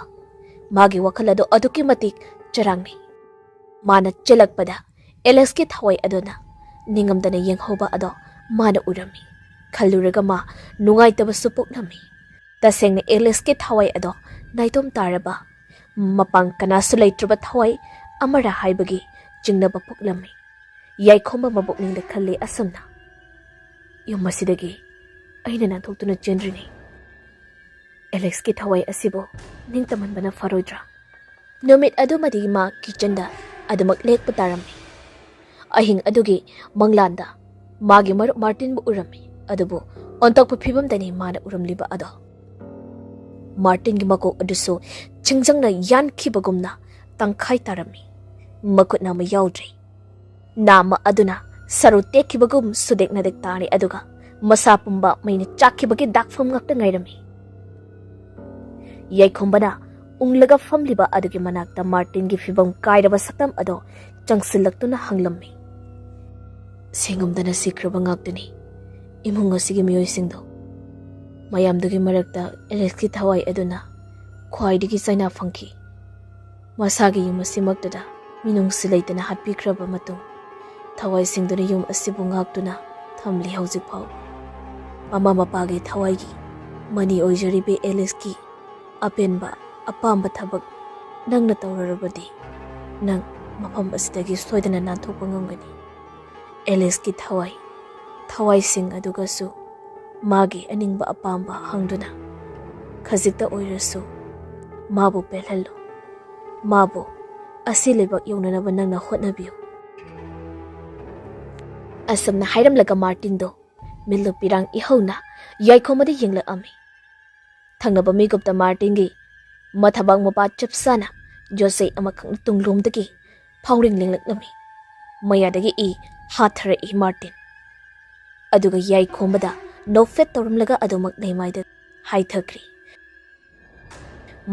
ꯃꯥꯒꯤ ꯋꯥꯈꯜ ꯑꯗꯨ ꯑꯗꯨꯛꯀꯤ ꯃꯇꯤꯛ ꯆꯔꯥꯡꯅꯩ꯫ ꯃꯥꯅ ꯆꯦꯜꯂꯛꯄꯗ ꯑꯦꯂꯤꯁꯀꯤ ꯊꯋꯥꯏ ꯑꯗꯨꯅ ꯅꯤꯡꯉꯝꯗꯅ ꯌꯦꯡꯍꯧꯕ ꯑꯗꯣ ꯃꯥꯅ ꯎꯔꯝꯃꯤ꯫ ꯈꯜꯂꯨꯔꯒ ꯃꯥ ꯅꯨꯡꯉꯥꯏꯇꯕꯁꯨ ꯄꯣꯛꯂꯝꯃꯤ꯫ ꯇꯁꯦꯡꯅ ꯑꯦꯂꯤꯁꯀꯤ ꯊꯋꯥꯏ ꯑꯗꯣ ꯅꯥꯏꯇꯣꯝ ꯇꯥꯔꯕ ꯃꯄꯥꯡ ꯀꯅꯥꯁꯨ ꯂꯩꯇ꯭ꯔꯕ ꯊꯋꯥꯏ ꯑꯃꯔ ꯍꯥꯏꯕꯒꯤ ꯆꯤꯡꯅꯕ ꯄꯣꯛꯂꯝꯃꯤ꯫ ꯌꯥꯏꯈꯣꯝꯕ ꯃꯕꯨꯛꯅꯤꯡꯗ ꯈꯜꯂꯤ ꯑꯁꯨꯝꯅ, "ꯌꯨꯝ ꯑꯁꯤꯗꯒꯤ ꯑꯩꯅ ꯅꯥꯟꯊꯣꯛꯇꯨꯅ ꯆꯦꯟꯗ꯭ꯔꯤꯉꯩ ꯑꯦꯂꯤꯁꯀꯤ ꯊꯋꯥꯏ ꯑꯁꯤꯕꯨ ꯅꯤꯡꯇꯝꯍꯟꯕꯅ ꯐꯔꯣꯏꯗ꯭ꯔꯥ?" ꯅꯨꯃꯤꯠ ꯑꯗꯨꯃꯗꯤ ꯃꯥ ꯀꯤꯆꯟꯗ ꯑꯗꯨꯃꯛ ꯂꯦꯛꯄ ꯇꯥꯔꯝꯃꯤ꯫ ꯑꯍꯤꯡ ꯑꯗꯨꯒꯤ ꯃꯪꯂꯥꯟꯗ ꯃꯥꯒꯤ ꯃꯔꯨꯞ ꯃꯥꯔꯇꯤꯟꯕꯨ ꯎꯔꯝꯃꯤ, ꯑꯗꯨꯕꯨ ꯑꯣꯟꯊꯣꯛꯄ ꯐꯤꯕꯝꯗꯅꯤ ꯃꯥꯅ ꯎꯔꯝꯂꯤꯕ ꯑꯗꯣ꯫ ꯃꯥꯔꯇꯤꯟꯒꯤ ꯃꯀꯣꯛ ꯑꯗꯨꯁꯨ ꯆꯤꯡꯖꯪꯅ ꯌꯥꯟꯈꯤꯕꯒꯨꯝꯅ ꯇꯪꯈꯥꯏ ꯇꯥꯔꯝꯃꯤ꯫ ꯃꯈꯨꯠ ꯅꯥꯝꯃ ꯌꯥꯎꯗ꯭ꯔꯦ꯫ ꯅꯥꯝꯃ ꯑꯗꯨꯅ ꯁꯔꯨ ꯇꯦꯛꯈꯤꯕꯒꯨꯝ ꯁꯨꯗꯦꯛ ꯅꯥꯗꯦꯛ ꯇꯥꯔꯦ, ꯑꯗꯨꯒ ꯃꯁꯥ ꯄꯨꯝꯕ ꯃꯩꯅ ꯆꯥꯛꯈꯤꯕꯒꯤ ꯗꯥꯛꯐꯝ ꯉꯥꯛꯇ ꯉꯥꯏꯔꯝꯃꯤ꯫ ꯌꯥꯏꯈꯣꯝꯕꯅ ꯎꯪꯂꯒ ꯐꯝꯂꯤꯕ ꯑꯗꯨꯒꯤ ꯃꯅꯥꯛꯇ ꯃꯥꯔꯇꯤꯟꯒꯤ ꯐꯤꯕꯝ ꯀꯥꯏꯔꯕ ꯁꯛꯇꯝ ꯑꯗꯣ ꯆꯪꯁꯤꯜꯂꯛꯇꯨꯅ ꯍꯪꯂꯝꯃꯤ, "ꯁꯦꯡꯉꯝꯗꯅ ꯁꯤꯈ꯭ꯔꯕ ꯉꯥꯛꯇꯅꯤ ꯏꯃꯨꯡ ꯑꯁꯤꯒꯤ ꯃꯤꯑꯣꯏꯁꯤꯡꯗꯣ꯫ ꯃꯌꯥꯝꯗꯨꯒꯤ ꯃꯔꯛꯇ ꯑꯦꯂꯤꯁꯀꯤ ꯊꯋꯥꯏ ꯑꯗꯨꯅ ꯈ꯭ꯋꯥꯏꯗꯒꯤ ꯆꯩꯅꯥ ꯐꯪꯈꯤ꯫ ꯃꯁꯥꯒꯤ ꯌꯨꯝ ꯑꯁꯤꯃꯛꯇꯗ ꯃꯤꯅꯨꯡꯁꯤ ꯂꯩꯇꯅ ꯍꯥꯠꯄꯤꯈ꯭ꯔꯕ ꯃꯇꯨꯡ, ꯊꯋꯥꯏꯁꯤꯡꯗꯨꯅ ꯌꯨꯝ ꯑꯁꯤꯕꯨ ꯉꯥꯛꯇꯨꯅ ꯊꯝꯂꯤ ꯍꯧꯖꯤꯛ ꯐꯥꯎꯕ꯫ ꯃꯃꯥ ꯃꯄꯥꯒꯤ ꯊꯋꯥꯏꯒꯤ ꯃꯅꯤ ꯑꯣꯏꯖꯔꯤꯕꯤ ꯑꯦꯂꯤꯁꯀꯤ ꯑꯄꯦꯟꯕ ꯑꯄꯥꯝꯕ ꯊꯕꯛ ꯅꯪꯅ ꯇꯧꯔꯔꯕꯗꯤ, ꯅꯪ ꯃꯐꯝ ꯑꯁꯤꯗꯒꯤ ꯁꯣꯏꯗꯅ ꯅꯥꯟꯊꯣꯛꯄ ꯉꯝꯒꯅꯤ꯫ ꯑꯦꯂꯤꯁꯀꯤ ꯊꯋꯥꯏ, ꯊꯋꯥꯏꯁꯤꯡ ꯑꯗꯨꯒꯁꯨ ꯃꯥꯒꯤ ꯑꯅꯤꯡꯕ ꯑꯄꯥꯝꯕ ꯍꯪꯗꯨꯅ ꯈꯖꯤꯛꯇ ꯑꯣꯏꯔꯁꯨ ꯃꯥꯕꯨ ꯄꯦꯜꯍꯜꯂꯨ꯫ ꯃꯥꯕꯨ ꯑꯁꯤ ꯂꯩꯕꯥꯛ ꯌꯧꯅꯅꯕ ꯅꯪꯅ ꯍꯣꯠꯅꯕꯤꯌꯨ"꯫ ꯑꯁꯨꯝꯅ ꯍꯥꯏꯔꯝꯂꯒ ꯃꯥꯔꯇꯤꯟꯗꯣ ꯃꯤꯠꯂꯨ ꯄꯤꯔꯥꯡ ꯏꯍꯧꯅ ꯌꯥꯏꯈꯣꯝꯕꯗ ꯌꯦꯡꯂꯛꯂꯝꯃꯤ꯫ ꯊꯪꯅꯕ ꯃꯤꯀꯨꯞꯇ ꯃꯥꯔꯇꯤꯟꯒꯤ ꯃꯊꯕꯥꯛ ꯃꯄꯥ ꯆꯞ ꯆꯥꯅ ꯌꯣꯠꯆꯩ ꯑꯃꯈꯛꯅ ꯇꯨꯡꯂꯣꯝꯗꯒꯤ ꯐꯥꯎꯔꯤꯡ ꯂꯦꯡꯂꯛꯂꯝꯃꯤ꯫ ꯃꯌꯥꯗꯒꯤ ꯏ ꯍꯥꯊꯔꯛꯏ ꯃꯥꯔꯇꯤꯟ꯫ ꯑꯗꯨꯒ ꯌꯥꯏꯈꯣꯝꯕꯗ ꯅꯣꯛꯐꯦꯠ ꯇꯧꯔꯝꯂꯒ ꯑꯗꯨꯃꯛ ꯂꯩꯃꯥꯏꯗ ꯍꯥꯏꯊꯈ꯭ꯔꯤ꯫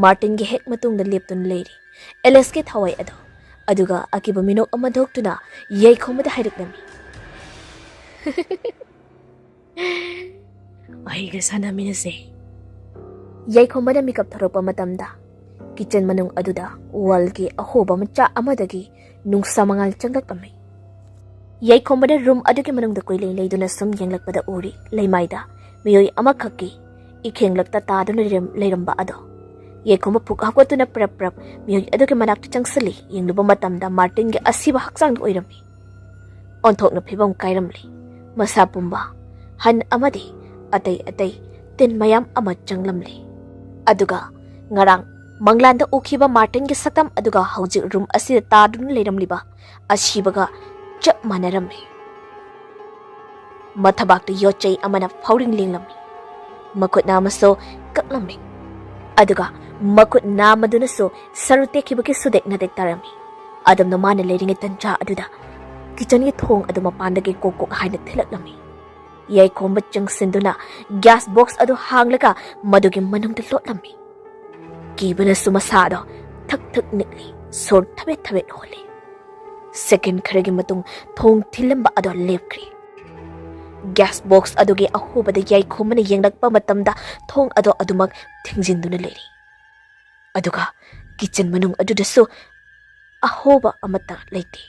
ꯃꯥꯔꯇꯤꯟꯒꯤ ꯍꯦꯛ ꯃꯇꯨꯡꯗ ꯂꯦꯞꯇꯨꯅ ꯂꯩꯔꯤ ꯑꯦꯂꯦꯛꯁꯀꯤ ꯊꯋꯥꯏ ꯑꯗꯣ꯫ ꯑꯗꯨꯒ ꯑꯀꯤꯕ ꯃꯤꯅꯣꯛ ꯑꯃ ꯊꯣꯛꯇꯨꯅ ꯌꯥꯏꯈꯣꯝꯕꯗ ꯍꯥꯏꯔꯛꯂꯝꯃꯤ꯫ "ꯑꯩꯒ ꯁꯥꯟꯅꯃꯤꯟꯅꯁꯦ꯫" ꯌꯥꯏꯈꯣꯝꯕꯅ ꯃꯤꯀꯞ ꯊꯣꯔꯛꯄ ꯃꯇꯝꯗ ꯀꯤꯆꯟ ꯃꯅꯨꯡ ꯑꯗꯨꯗ ꯋꯥꯜꯒꯤ ꯑꯍꯣꯕ ꯃꯆꯥ ꯑꯃꯗꯒꯤ ꯅꯨꯡꯁꯥ ꯃꯉꯥꯜ ꯆꯪꯂꯛꯂꯝꯃꯤ꯫ ꯌꯥꯏꯈꯣꯝꯕꯅ ꯔꯨꯝ ꯑꯗꯨꯒꯤ ꯃꯅꯨꯡꯗ ꯀꯣꯏꯂꯩ ꯂꯩꯗꯨꯅ ꯁꯨꯝ ꯌꯦꯡꯂꯛꯄꯗ ꯎꯔꯤ ꯂꯩꯃꯥꯏꯗ ꯃꯤꯑꯣꯏ ꯑꯃꯈꯛꯀꯤ ꯏꯈꯦꯡꯂꯛꯇ ꯇꯥꯗꯨꯅ ꯂꯩꯔꯝ-, ꯂꯩꯔꯝꯕ ꯑꯗꯣ꯫ ꯌꯥꯏꯈꯣꯝꯕ ꯐꯨꯛ ꯍꯧꯒꯠꯇꯨꯅ ꯄ꯭ꯔꯞ ꯄ꯭ꯔꯞ ꯃꯤꯑꯣꯏ ꯑꯗꯨꯒꯤ ꯃꯅꯥꯛꯇ ꯆꯪꯁꯤꯜꯂꯤ꯫ ꯌꯦꯡꯂꯨꯕ ꯃꯇꯝꯗ ꯃꯥꯔꯇꯤꯟꯒꯤ ꯑꯁꯤꯕ ꯍꯛꯆꯥꯡꯗ ꯑꯣꯏꯔꯝꯃꯤ꯫ ꯑꯣꯟꯊꯣꯛꯅ ꯐꯤꯕꯝ ꯀꯥꯏꯔꯝꯂꯤ꯫ ꯃꯁꯥ ꯄꯨꯝꯕ ꯍꯟ ꯑꯃꯗꯤ ꯑꯇꯩ ꯑꯇꯩ ꯇꯤꯟ ꯃꯌꯥꯝ ꯑꯃ ꯆꯪꯂꯝꯂꯤ꯫ ꯑꯗꯨꯒ ꯉꯔꯥꯡ ꯃꯪꯂꯥꯟꯗ ꯎꯈꯤꯕ ꯃꯥꯔꯇꯤꯟꯒꯤ ꯁꯛꯇꯝ ꯑꯗꯨꯒ ꯍꯧꯖꯤꯛ ꯔꯨꯝ ꯑꯁꯤꯗ ꯇꯥꯗꯨꯅ ꯂꯩꯔꯝꯂꯤꯕ ꯑꯁꯤꯕꯒ ꯆꯞ ꯃꯥꯟꯅꯔꯝꯃꯤ꯫ ꯃꯊꯕꯥꯛꯇ ꯌꯣꯠꯆꯩ ꯑꯃꯅ ꯐꯥꯎꯔꯤꯡ ꯂꯦꯡꯂꯝꯃꯤ꯫ ꯃꯈꯨꯠ ꯅꯥꯝꯃꯁꯨ ꯀꯛꯂꯝꯃꯤ꯫ ꯑꯗꯨꯒ ꯃꯈꯨꯠ ꯅꯥꯝꯃꯗꯨꯅꯁꯨ ꯁꯔꯨ ꯇꯦꯛꯈꯤꯕꯒꯤ ꯁꯨꯗꯦꯛ ꯅꯥꯗꯦꯛ ꯇꯥꯔꯝꯃꯤ꯫ ꯑꯗꯨꯝꯅ ꯃꯥꯅ ꯂꯩꯔꯤꯉꯩ ꯇꯟꯖꯥ ꯑꯗꯨꯗ ꯀꯤꯆꯟꯒꯤ ꯊꯣꯡ ꯑꯗꯨ ꯃꯄꯥꯟꯗꯒꯤ ꯀꯣꯛ ꯀꯣꯛ ꯍꯥꯏꯅ ꯊꯤꯜꯂꯛꯂꯝꯃꯤ꯫ ꯌꯥꯏꯈꯣꯝꯕ ꯆꯪꯁꯤꯟꯗꯨꯅ ꯒ꯭ꯌꯥꯁ ꯕꯣꯛꯁ ꯑꯗꯨ ꯍꯥꯡꯂꯒ ꯃꯗꯨꯒꯤ ꯃꯅꯨꯡꯗ ꯂꯣꯠꯂꯝꯃꯤ꯫ ꯀꯤꯕꯅꯁꯨ ꯃꯁꯥꯗꯣ ꯊꯛ ꯊꯛ ꯅꯤꯛꯂꯤ, ꯁꯣꯔ ꯊꯕꯦꯠ ꯊꯕꯦꯠ ꯍꯣꯜꯂꯤ꯫ ꯁꯦꯀꯦꯟ ꯈꯔꯒꯤ ꯃꯇꯨꯡ ꯊꯣꯡ ꯊꯤꯜꯂꯝꯕ ꯑꯗꯣ ꯂꯦꯞꯈ꯭ꯔꯦ꯫ ꯒ꯭ꯌꯥꯁ ꯕꯣꯛꯁ ꯑꯗꯨꯒꯤ ꯑꯍꯣꯕꯗ ꯌꯥꯏꯈꯣꯝꯕꯅ ꯌꯦꯡꯂꯛꯄ ꯃꯇꯝꯗ ꯊꯣꯡ ꯑꯗꯣ ꯑꯗꯨꯃꯛ ꯊꯤꯡꯖꯤꯟꯗꯨꯅ ꯂꯩꯔꯤ꯫ ꯑꯗꯨꯒ ꯀꯤꯆꯟ ꯃꯅꯨꯡ ꯑꯗꯨꯗꯁꯨ ꯑꯍꯣꯕ ꯑꯃꯠꯇ ꯂꯩꯇꯦ꯫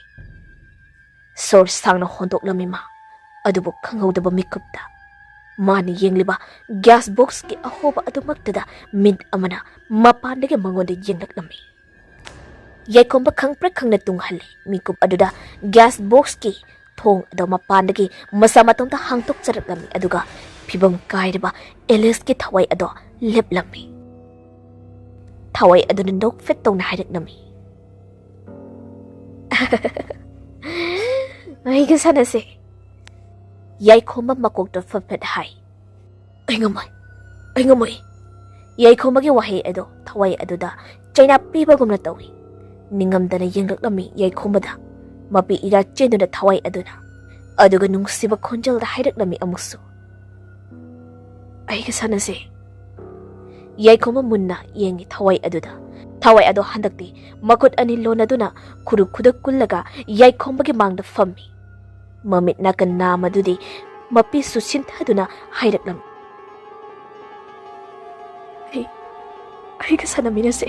ꯁꯣꯔ ꯁꯥꯡꯅ ꯍꯣꯟꯗꯣꯛꯂꯝꯃꯤ ꯃꯥ, ꯑꯗꯨꯕꯨ ꯈꯪꯍꯧꯗꯕ ꯃꯤꯀꯨꯞꯇ ꯃꯥꯅ ꯌꯦꯡꯂꯤꯕ ꯒ꯭ꯌꯥꯁ ꯕꯣꯛꯁꯀꯤ ꯑꯍꯣꯕ ꯑꯗꯨꯃꯛꯇꯗ ꯃꯤꯠ ꯑꯃꯅ ꯃꯄꯥꯟꯗꯒꯤ ꯃꯉꯣꯟꯗ ꯌꯦꯡꯂꯛꯂꯝꯃꯤ꯫ ꯌꯥꯏꯈꯣꯝꯕ ꯈꯪꯄ꯭ꯔꯦꯛ ꯈꯪꯅ ꯇꯨꯡꯍꯜꯂꯤ꯫ ꯃꯤꯀꯨꯞ ꯑꯗꯨꯗ ꯒ꯭ꯌꯥꯁ ꯕꯣꯛꯁꯀꯤ ꯊꯣꯡ ꯑꯗꯣ ꯃꯄꯥꯟꯗꯒꯤ ꯃꯁꯥ ꯃꯇꯣꯝꯇ ꯍꯥꯡꯗꯣꯛꯆꯔꯛꯂꯝꯃꯤ, ꯑꯗꯨꯒ ꯐꯤꯕꯝ ꯀꯥꯏꯔꯕ ꯑꯦꯂꯤꯁꯀꯤ ꯊꯋꯥꯏ ꯑꯗꯣ ꯂꯦꯞꯂꯝꯃꯤ꯫ ꯊꯋꯥꯏ ꯑꯗꯨꯅ ꯅꯣꯛꯐꯦꯠ ꯇꯧꯅ ꯍꯥꯏꯔꯛꯂꯝꯃꯤ, "ꯑꯩꯒ ꯁꯥꯟꯅꯁꯦ꯫" ꯌꯥꯏꯈꯣꯝꯕ ꯃꯀꯣꯛꯇ ꯐꯠ ꯐꯠ ꯍꯥꯏ꯫ "ꯑꯩ ꯉꯝꯃꯣꯏ, ꯑꯩ ꯉꯝꯃꯣꯏ!" ꯌꯥꯏꯈꯣꯝꯕꯒꯤ ꯋꯥꯍꯩ ꯑꯗꯣ ꯊꯋꯥꯏ ꯑꯗꯨꯗ ꯆꯩꯅꯥ ꯄꯤꯕꯒꯨꯝꯅ ꯇꯧꯏ꯫ ꯅꯤꯡꯉꯝꯗꯅ ꯌꯦꯡꯂꯛꯂꯝꯃꯤ ꯌꯥꯏꯈꯣꯝꯕꯗ꯫ ꯃꯄꯤ ꯏꯔꯥ ꯆꯦꯟꯗꯨꯅ ꯊꯋꯥꯏ ꯑꯗꯨꯅ꯫ ꯑꯗꯨꯒ ꯅꯨꯡꯁꯤꯕ ꯈꯣꯟꯖꯦꯜꯗ ꯍꯥꯏꯔꯛꯂꯝꯃꯤ ꯑꯃꯨꯛꯁꯨ, "ꯑꯩꯒ ꯁꯥꯟꯅꯁꯦ꯫" ꯌꯥꯏꯈꯣꯝꯕ ꯃꯨꯟꯅ ꯌꯦꯡꯉꯤ ꯊꯋꯥꯏ ꯑꯗꯨꯗ꯫ ꯊꯋꯥꯏ ꯑꯗꯣ ꯍꯟꯗꯛꯇꯤ ꯃꯈꯨꯠ ꯑꯅꯤ ꯂꯣꯟꯅꯗꯨꯅ ꯈꯨꯔꯨ ꯈꯨꯗ ꯀꯨꯜꯂꯒ ꯌꯥꯏꯈꯣꯝꯕꯒꯤ ꯃꯥꯡꯗ ꯐꯝꯃꯤ꯫ ꯃꯃꯤꯠ ꯅꯥꯀꯟ ꯅꯥꯝꯃꯗꯨꯗꯤ ꯃꯄꯤꯁꯨ ꯁꯤꯟꯊꯗꯨꯅ ꯍꯥꯏꯔꯛꯂꯝꯃꯤ, "ꯑꯩ, ꯑꯩꯒ ꯁꯥꯟꯅꯃꯤꯟꯅꯁꯦ꯫"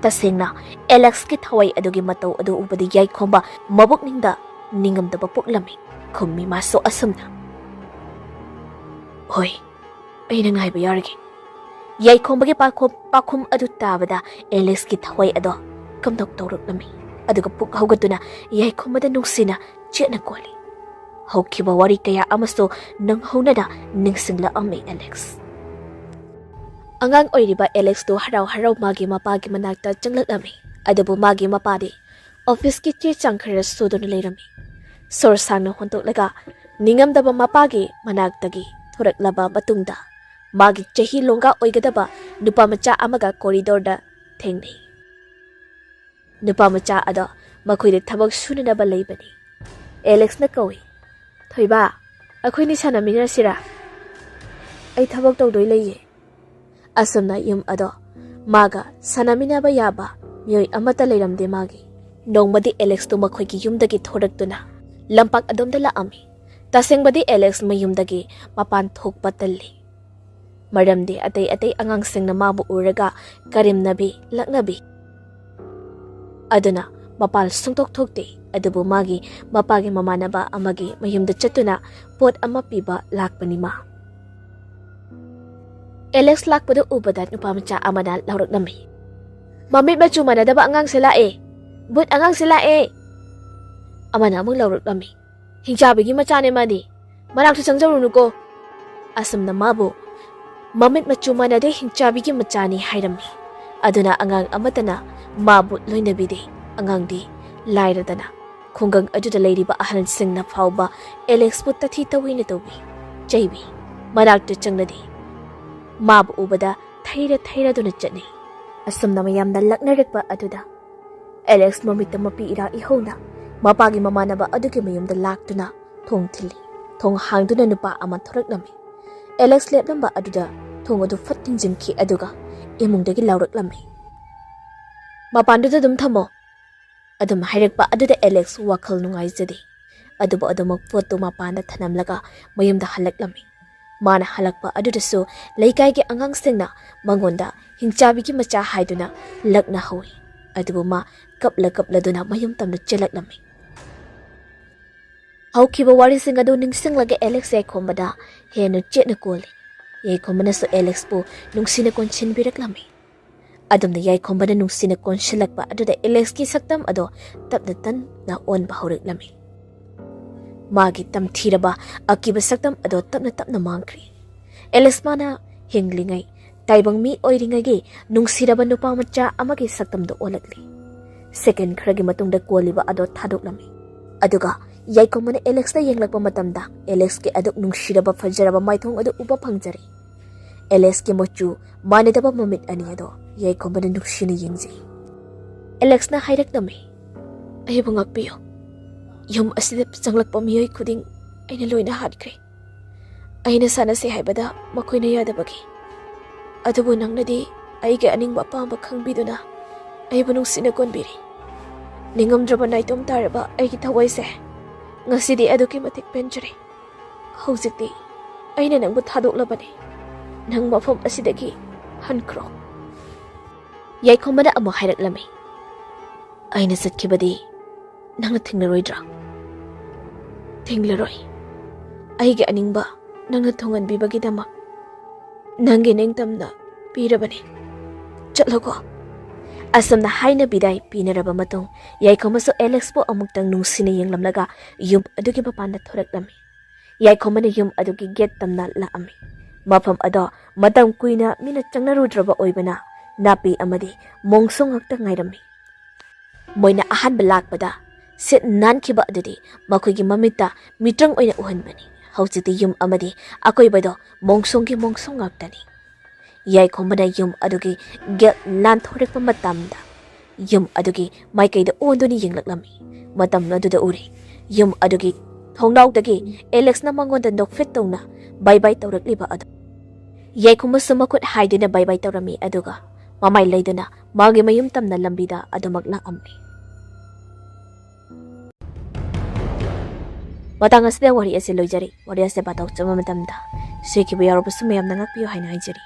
ꯇꯁꯦꯡꯅ ꯑꯦꯂꯦꯛꯁꯀꯤ ꯊꯋꯥꯏ ꯑꯗꯨꯒꯤ ꯃꯇꯧ ꯑꯗꯨ ꯎꯕꯗ ꯌꯥꯏꯈꯣꯝꯕ ꯃꯕꯨꯛꯅꯤꯡꯗ ꯅꯤꯡꯉꯝꯗꯕ ꯄꯣꯛꯂꯝꯃꯤ꯫ ꯈꯨꯝꯃꯤ ꯃꯥꯁꯨ ꯑꯁꯨꯝꯅ, "ꯍꯣꯏ, ꯑꯩꯅ ꯉꯥꯏꯕ ꯌꯥꯔꯒꯦ꯫" ꯌꯥꯏꯈꯣꯝꯕꯒꯤ ꯄꯥꯈꯣꯝ, ꯄꯥꯈꯨꯝ ꯑꯗꯨ ꯇꯥꯕꯗ ꯑꯦꯂꯦꯛꯁꯀꯤ ꯊꯋꯥꯏ ꯑꯗꯣ ꯀꯝꯗꯧ ꯇꯧꯔꯛꯂꯝꯃꯤ꯫ ꯑꯗꯨꯒ ꯄꯨꯛ ꯍꯧꯒꯠꯇꯨꯅ ꯌꯥꯏꯈꯣꯝꯕꯗ ꯅꯨꯡꯁꯤꯅ ꯆꯦꯠꯅ ꯀꯣꯜꯂꯤ꯫ ꯍꯧꯈꯤꯕ ꯋꯥꯔꯤ ꯀꯌꯥ ꯑꯃꯁꯨ ꯅꯪꯍꯧꯅꯅ ꯅꯤꯡꯁꯤꯡꯂꯛꯑꯝꯃꯤ ꯑꯦꯂꯦꯛꯁ꯫ ꯑꯉꯥꯡ ꯑꯣꯏꯔꯤꯕ ꯑꯦꯂꯦꯛꯁꯇꯨ ꯍꯔꯥꯎ ꯍꯔꯥꯎ ꯃꯥꯒꯤ ꯃꯄꯥꯒꯤ ꯃꯅꯥꯛꯇ ꯆꯪꯂꯛꯂꯝꯃꯤ꯫ ꯑꯗꯨꯕꯨ ꯃꯥꯒꯤ ꯃꯄꯥꯗꯤ ꯑꯣꯐꯤꯁꯀꯤ ꯆꯦ ꯆꯥꯡ ꯈꯔ ꯁꯨꯗꯨꯅ ꯂꯩꯔꯝꯃꯤ꯫ ꯁꯣꯔ ꯁꯥꯡꯅ ꯍꯣꯟꯗꯣꯛꯂꯒ ꯅꯤꯡꯉꯝꯗꯕ ꯃꯄꯥꯒꯤ ꯃꯅꯥꯛꯇꯒꯤ ꯊꯣꯔꯛꯂꯕ ꯃꯇꯨꯡꯗ ꯃꯥꯒꯤ ꯆꯍꯤ ꯂꯣꯡꯒꯥ ꯑꯣꯏꯒꯗꯕ ꯅꯨꯄꯥ ꯃꯆꯥ ꯑꯃꯒ ꯀꯣꯔꯤꯗꯣꯔꯗ ꯊꯦꯡꯅꯩ꯫ ꯅꯨꯄꯥ ꯃꯆꯥ ꯑꯗꯣ ꯃꯈꯣꯏꯗ ꯊꯕꯛ ꯁꯨꯅꯅꯕ ꯂꯩꯕꯅꯤ꯫ ꯑꯦꯂꯦꯛꯁꯅ ꯀꯧꯏ, "ꯊꯣꯏꯕ, ꯑꯩꯈꯣꯏꯅꯤ ꯁꯥꯟꯅꯃꯤꯟꯅꯁꯤꯔꯥ? ꯑꯩ ꯊꯕꯛ ꯇꯧꯗꯣꯏ ꯂꯩꯌꯦ꯫" ꯑꯁꯨꯝꯅ ꯌꯨꯝ ꯑꯗꯣ ꯃꯥꯒ ꯁꯥꯟꯅꯃꯤꯟꯅꯕ ꯌꯥꯕ ꯃꯤꯑꯣꯏ ꯑꯃꯠꯇ ꯂꯩꯔꯝꯗꯦ ꯃꯥꯒꯤ꯫ ꯅꯣꯡꯃꯗꯤ ꯑꯦꯂꯦꯛꯁꯇꯨ ꯃꯈꯣꯏꯒꯤ ꯌꯨꯝꯗꯒꯤ ꯊꯣꯔꯛꯇꯨꯅ ꯂꯝꯄꯥꯛ ꯑꯗꯣꯝꯗ ꯂꯥꯛꯑꯝꯃꯤ꯫ ꯇꯁꯦꯡꯕꯗꯤ ꯑꯦꯂꯦꯛꯁ ꯃꯌꯨꯝꯗꯒꯤ ꯃꯄꯥꯟ ꯊꯣꯛꯄ ꯇꯜꯂꯤ꯫ ꯃꯔꯝꯗꯤ ꯑꯇꯩ ꯑꯇꯩ ꯑꯉꯥꯡꯁꯤꯡꯅ ꯃꯥꯕꯨ ꯎꯔꯒ ꯀꯔꯦꯝꯅꯕꯤ, ꯂꯛꯅꯕꯤ꯫ ꯑꯗꯨꯅ ꯃꯄꯥꯜ ꯁꯨꯡꯊꯣꯛ ꯊꯣꯛꯇꯦ꯫ ꯑꯗꯨꯕꯨ ꯃꯥꯒꯤ ꯃꯄꯥꯒꯤ ꯃꯃꯥꯟꯅꯕ ꯑꯃꯒꯤ ꯃꯌꯨꯝꯗ ꯆꯠꯇꯨꯅ ꯄꯣꯠ ꯑꯃ ꯄꯤꯕ ꯂꯥꯛꯄꯅꯤ ꯃꯥ꯫ ꯑꯦꯂꯦꯛꯁ ꯂꯥꯛꯄꯗꯨ ꯎꯕꯗ ꯅꯨꯄꯥ ꯃꯆꯥ ꯑꯃꯅ ꯂꯥꯎꯔꯛꯂꯝꯃꯤ, "ꯃꯃꯤꯠ ꯃꯆꯨ ꯃꯥꯟꯅꯗꯕ ꯑꯉꯥꯡꯁꯦ ꯂꯥꯛꯑꯦ! ꯚꯨꯠ ꯑꯉꯥꯡꯁꯦ ꯂꯥꯛꯑꯦ!" ꯑꯃꯅ ꯑꯃꯨꯛ ꯂꯥꯎꯔꯛꯂꯝꯃꯤ, "ꯍꯤꯡꯆꯥꯕꯤꯒꯤ ꯃꯆꯥꯅꯦ ꯃꯥꯗꯤ, ꯃꯅꯥꯛꯇ ꯆꯪꯖꯔꯨꯅꯨꯀꯣ꯫" ꯑꯁꯨꯝꯅ ꯃꯥꯕꯨ ꯃꯃꯤꯠ ꯃꯆꯨ ꯃꯥꯟꯅꯗꯦ, ꯍꯤꯡꯆꯥꯕꯤꯒꯤ ꯃꯆꯥꯅꯤ ꯍꯥꯏꯔꯝꯃꯤ꯫ ꯑꯗꯨꯅ ꯑꯉꯥꯡ ꯑꯃꯠꯇꯅ ꯃꯥꯕꯨ ꯂꯣꯏꯅꯕꯤꯗꯦ꯫ ꯑꯉꯥꯡꯗꯤ ꯂꯥꯏꯔꯗꯅ ꯈꯨꯡꯒꯪ ꯑꯗꯨꯗ ꯂꯩꯔꯤꯕ ꯑꯍꯜꯁꯤꯡꯅ ꯐꯥꯎꯕ ꯑꯦꯂꯦꯛꯁꯄꯨ ꯇꯊꯤ ꯇꯧꯏꯅ ꯇꯧꯕꯤ, ꯆꯩꯕꯤ꯫ ꯃꯅꯥꯛꯇ ꯆꯪꯂꯗꯤ ꯃꯥꯕꯨ ꯎꯕꯗ ꯊꯩꯔ ꯊꯩꯔꯗꯨꯅ ꯆꯠꯅꯩ꯫ ꯑꯁꯨꯝꯅ ꯃꯌꯥꯝꯅ ꯂꯛꯅꯔꯛꯄ ꯑꯗꯨꯗ ꯑꯦꯂꯦꯛꯁ ꯃꯃꯤꯠꯇ ꯃꯄꯤ ꯏꯔꯥ ꯏꯍꯧꯅ ꯃꯄꯥꯒꯤ ꯃꯃꯥꯟꯅꯕ ꯑꯗꯨꯒꯤ ꯃꯌꯨꯝꯗ ꯂꯥꯛꯇꯨꯅ ꯊꯣꯡ ꯊꯤꯜꯂꯤ꯫ ꯊꯣꯡ ꯍꯥꯡꯗꯨꯅ ꯅꯨꯄꯥ ꯑꯃ ꯊꯣꯔꯛꯂꯝꯃꯤ꯫ ꯑꯦꯂꯦꯛꯁ ꯂꯦꯞꯂꯝꯕ ꯑꯗꯨꯗ ꯊꯣꯡ ꯑꯗꯨ ꯐꯠ ꯊꯤꯡꯖꯤꯟꯈꯤ, ꯑꯗꯨꯒ ꯏꯃꯨꯡꯗꯒꯤ ꯂꯥꯎꯔꯛꯂꯝꯃꯤ, "ꯃꯄꯥꯟꯗꯨꯗ ꯑꯗꯨꯝ ꯊꯝꯃꯣ"꯫ ꯑꯗꯨꯝ ꯍꯥꯏꯔꯛꯄ ꯑꯗꯨꯗ ꯑꯦꯂꯦꯛꯁ ꯋꯥꯈꯜ ꯅꯨꯡꯉꯥꯏꯖꯗꯦ꯫ ꯑꯗꯨꯕꯨ ꯑꯗꯨꯃꯛ ꯄꯣꯠꯇꯨ ꯃꯄꯥꯟꯗ ꯊꯅꯝꯂꯒ ꯃꯌꯨꯝꯗ ꯍꯜꯂꯛꯂꯝꯃꯤ꯫ ꯃꯥꯅ ꯍꯜꯂꯛꯄ ꯑꯗꯨꯗꯁꯨ ꯂꯩꯀꯥꯏꯒꯤ ꯑꯉꯥꯡꯁꯤꯡꯅ ꯃꯉꯣꯟꯗ "ꯍꯤꯡꯆꯥꯕꯤꯒꯤ ꯃꯆꯥ" ꯍꯥꯏꯗꯨꯅ ꯂꯛꯅꯍꯧꯏ꯫ ꯑꯗꯨꯕꯨ ꯃꯥ ꯀꯞꯂ ꯀꯞꯂꯗꯨꯅ ꯃꯌꯨꯝ ꯇꯝꯅ ꯆꯦꯜꯂꯛꯂꯝꯃꯤ꯫ ꯍꯧꯈꯤꯕ ꯋꯥꯔꯤꯁꯤꯡ ꯑꯗꯨ ꯅꯤꯡꯁꯤꯡꯂꯒ ꯑꯦꯂꯦꯛꯁ ꯌꯥꯏꯈꯣꯝꯕꯗ ꯍꯦꯟꯅ ꯆꯦꯠꯅ ꯀꯣꯜꯂꯤ꯫ ꯌꯥꯏꯈꯣꯝꯕꯅꯁꯨ ꯑꯦꯂꯦꯛꯁꯄꯨ ꯅꯨꯡꯁꯤꯅ ꯀꯣꯟꯁꯤꯟꯕꯤꯔꯛꯂꯝꯃꯤ꯫ ꯑꯗꯨꯝꯅ ꯌꯥꯏꯈꯣꯝꯕꯅ ꯅꯨꯡꯁꯤꯅ ꯀꯣꯟꯁꯤꯜꯂꯛꯄ ꯑꯗꯨꯗ ꯑꯦꯂꯦꯛꯁꯀꯤ ꯁꯛꯇꯝ ꯑꯗꯣ ꯇꯞꯅ ꯇꯞꯅ ꯑꯣꯟꯕ ꯍꯧꯔꯛꯂꯝꯃꯤ꯫ ꯃꯥꯒꯤ ꯇꯝꯊꯤꯔꯕ ꯑꯀꯤꯕ ꯁꯛꯇꯝ ꯑꯗꯣ ꯇꯞꯅ ꯇꯞꯅ ꯃꯥꯡꯈ꯭ꯔꯤ꯫ ꯑꯦꯂꯦꯛꯁ ꯃꯥꯅ ꯍꯤꯡꯂꯤꯉꯩ, ꯇꯥꯏꯕꯪ ꯃꯤ ꯑꯣꯏꯔꯤꯉꯩꯒꯤ ꯅꯨꯡꯁꯤꯔꯕ ꯅꯨꯄꯥ ꯃꯆꯥ ꯑꯃꯒꯤ ꯁꯛꯇꯝꯗ ꯑꯣꯜꯂꯛꯂꯤ꯫ ꯁꯦꯀꯦꯟ ꯈꯔꯒꯤ ꯃꯇꯨꯡꯗ ꯀꯣꯜꯂꯤꯕ ꯑꯗꯣ ꯊꯥꯗꯣꯛꯂꯝꯃꯤ꯫ ꯑꯗꯨꯒ ꯌꯥꯏꯈꯣꯝꯕꯅ ꯑꯦꯂꯦꯛꯁꯇ ꯌꯦꯡꯂꯛꯄ ꯃꯇꯝꯗ ꯑꯦꯂꯦꯛꯁꯀꯤ ꯑꯗꯨꯛ ꯅꯨꯡꯁꯤꯔꯕ ꯐꯖꯔꯕ ꯃꯥꯏꯊꯣꯡ ꯑꯗꯨ ꯎꯕ ꯐꯪꯖꯔꯦ꯫ ꯑꯦꯂꯦꯛꯁꯀꯤ ꯃꯆꯨ ꯃꯥꯟꯅꯗꯕ ꯃꯃꯤꯠ ꯑꯅꯤ ꯑꯗꯣ ꯌꯥꯏꯈꯣꯝꯕꯅ ꯅꯨꯡꯁꯤꯅ ꯌꯦꯡꯖꯩ꯫ ꯑꯦꯂꯦꯛꯁꯅ ꯍꯥꯏꯔꯛꯂꯝꯃꯤ, "ꯑꯩꯕꯨ ꯉꯥꯛꯄꯤꯌꯨ꯫ ꯌꯨꯝ ꯑꯁꯤꯗ ꯆꯪꯂꯛꯄ ꯃꯤꯑꯣꯏ ꯈꯨꯗꯤꯡ ꯑꯩꯅ ꯂꯣꯏꯅ ꯍꯥꯠꯈ꯭ꯔꯦ꯫ ꯑꯩꯅ ꯁꯥꯟꯅꯁꯦ ꯍꯥꯏꯕꯗ ꯃꯈꯣꯏꯅ ꯌꯥꯗꯕꯒꯤ꯫ ꯑꯗꯨꯕꯨ ꯅꯪꯅꯗꯤ ꯑꯩꯒꯤ ꯑꯅꯤꯡꯕ ꯑꯄꯥꯝꯕ ꯈꯪꯕꯤꯗꯨꯅ ꯑꯩꯕꯨ ꯅꯨꯡꯁꯤꯅ ꯀꯣꯟꯕꯤꯔꯤ꯫ ꯅꯤꯡꯉꯝꯗ꯭ꯔꯕ ꯅꯥꯏꯇꯣꯝ ꯇꯥꯔꯕ ꯑꯩꯒꯤ ꯊꯋꯥꯏꯁꯦ ꯉꯁꯤꯗꯤ ꯑꯗꯨꯛꯀꯤ ꯃꯇꯤꯛ ꯄꯦꯟꯖꯔꯦ꯫ ꯍꯧꯖꯤꯛꯇꯤ ꯑꯩꯅ ꯅꯪꯕꯨ ꯊꯥꯗꯣꯛꯂꯕꯅꯤ꯫ ꯅꯪ ꯃꯐꯝ ꯑꯁꯤꯗꯒꯤ ꯍꯟꯈ꯭ꯔꯣ"꯫ ꯌꯥꯏꯈꯣꯝꯕꯅ ꯑꯃꯨꯛ ꯍꯥꯏꯔꯛꯂꯝꯃꯤ, "ꯑꯩꯅ ꯆꯠꯈꯤꯕꯗꯤ ꯅꯪꯅ ꯊꯤꯡꯂꯔꯣꯏꯗ꯭ꯔꯥ?" "ꯊꯤꯡꯂꯔꯣꯏ꯫ ꯑꯩꯒꯤ ꯑꯅꯤꯡꯕ ꯅꯪꯅ ꯊꯨꯡꯍꯟꯕꯤꯕꯒꯤꯗꯃꯛ ꯅꯪꯒꯤ ꯅꯤꯡꯇꯝꯅ ꯄꯤꯔꯕꯅꯤ꯫ ꯆꯠꯂꯣꯀꯣ"꯫ ꯑꯁꯨꯝꯅ ꯍꯥꯏꯅ ꯕꯤꯗꯥꯏ ꯄꯤꯅꯔꯕ ꯃꯇꯨꯡ, ꯌꯥꯏꯈꯣꯝꯕꯁꯨ ꯑꯦꯂꯦꯛꯁꯄꯨ ꯑꯃꯨꯛꯇꯪ ꯅꯨꯡꯁꯤꯅ ꯌꯦꯡꯂꯝꯂꯒ ꯌꯨꯝ ꯑꯗꯨꯒꯤ ꯃꯄꯥꯟꯗ ꯊꯣꯔꯛꯂꯝꯃꯤ꯫ ꯌꯥꯏꯈꯣꯝꯕꯅ ꯌꯨꯝ ꯑꯗꯨꯒꯤ ꯒꯦꯠ ꯇꯝꯅ ꯂꯥꯛꯑꯝꯃꯤ꯫ ꯃꯐꯝ ꯑꯗꯣ ꯃꯇꯝ ꯀꯨꯏꯅ ꯃꯤꯅ ꯆꯪꯅꯔꯨꯗ꯭ꯔꯕ ꯑꯣꯏꯕꯅ ꯅꯥꯄꯤ ꯑꯃꯗꯤ ꯃꯣꯡꯁꯣꯡ ꯉꯥꯛꯇ ꯉꯥꯏꯔꯝꯃꯤ꯫ ꯃꯣꯏꯅ ꯑꯍꯥꯟꯕ ꯂꯥꯛꯄꯗ ꯁꯤꯠ ꯅꯥꯟꯈꯤꯕ ꯑꯗꯨꯗꯤ ꯃꯈꯣꯏꯒꯤ ꯃꯃꯤꯠꯇ ꯃꯤꯇ꯭ꯔꯪ ꯑꯣꯏꯅ ꯎꯍꯟꯕꯅꯤ꯫ ꯍꯧꯖꯤꯛꯇꯤ ꯌꯨꯝ ꯑꯃꯗꯤ ꯑꯀꯣꯏꯕꯗꯣ ꯃꯣꯡꯁꯣꯡꯒꯤ ꯃꯣꯡꯁꯣꯡ ꯉꯥꯛꯇꯅꯤ꯫ ꯌꯥꯏꯈꯣꯝꯕꯅ ꯌꯨꯝ ꯑꯗꯨꯒꯤ ꯒꯦꯠ ꯂꯥꯟꯊꯣꯔꯛꯄ ꯃꯇꯝꯗ ꯌꯨꯝ ꯑꯗꯨꯒꯤ ꯃꯥꯏꯀꯩꯗ ꯑꯣꯟꯗꯨꯅ ꯌꯦꯡꯂꯛꯂꯝꯃꯤ꯫ ꯃꯇꯝ ꯑꯗꯨꯗ ꯎꯔꯦ, ꯌꯨꯝ ꯑꯗꯨꯒꯤ ꯊꯣꯡꯅꯥꯎꯗꯒꯤ ꯑꯦꯂꯦꯛꯁꯅ ꯃꯉꯣꯟꯗ ꯅꯣꯛꯐꯦꯠ ꯇꯧꯅ ꯕꯥꯏ ꯕꯥꯏ ꯇꯧꯔꯛꯂꯤꯕ ꯑꯗꯨ꯫ ꯌꯥꯏꯈꯣꯝꯕꯁꯨ ꯃꯈꯨꯠ ꯍꯥꯏꯗꯨꯅ ꯕꯥꯏ ꯕꯥꯏ ꯇꯧꯔꯝꯃꯤ, ꯑꯗꯨꯒ ꯃꯃꯥꯏ ꯂꯩꯗꯨꯅ ꯃꯥꯒꯤ ꯃꯌꯨꯝ ꯇꯝꯅ ꯂꯝꯕꯤꯗ ꯑꯗꯨꯃꯛ ꯂꯥꯛꯑꯝꯃꯤ꯫ ꯃꯇꯥꯡ ꯑꯁꯤꯗ ꯋꯥꯔꯤ ꯑꯁꯤ ꯂꯣꯏꯖꯔꯦ꯫ ꯋꯥꯔꯤ ꯑꯁꯤ ꯄꯥꯊꯣꯛꯆꯕ ꯃꯇꯝꯗ ꯁꯣꯏꯈꯤꯕ ꯌꯥꯎꯔꯕꯁꯨ ꯃꯌꯥꯝꯅ ꯉꯥꯛꯄꯤꯌꯨ ꯍꯥꯏꯅ ꯍꯥꯏꯖꯔꯤ꯫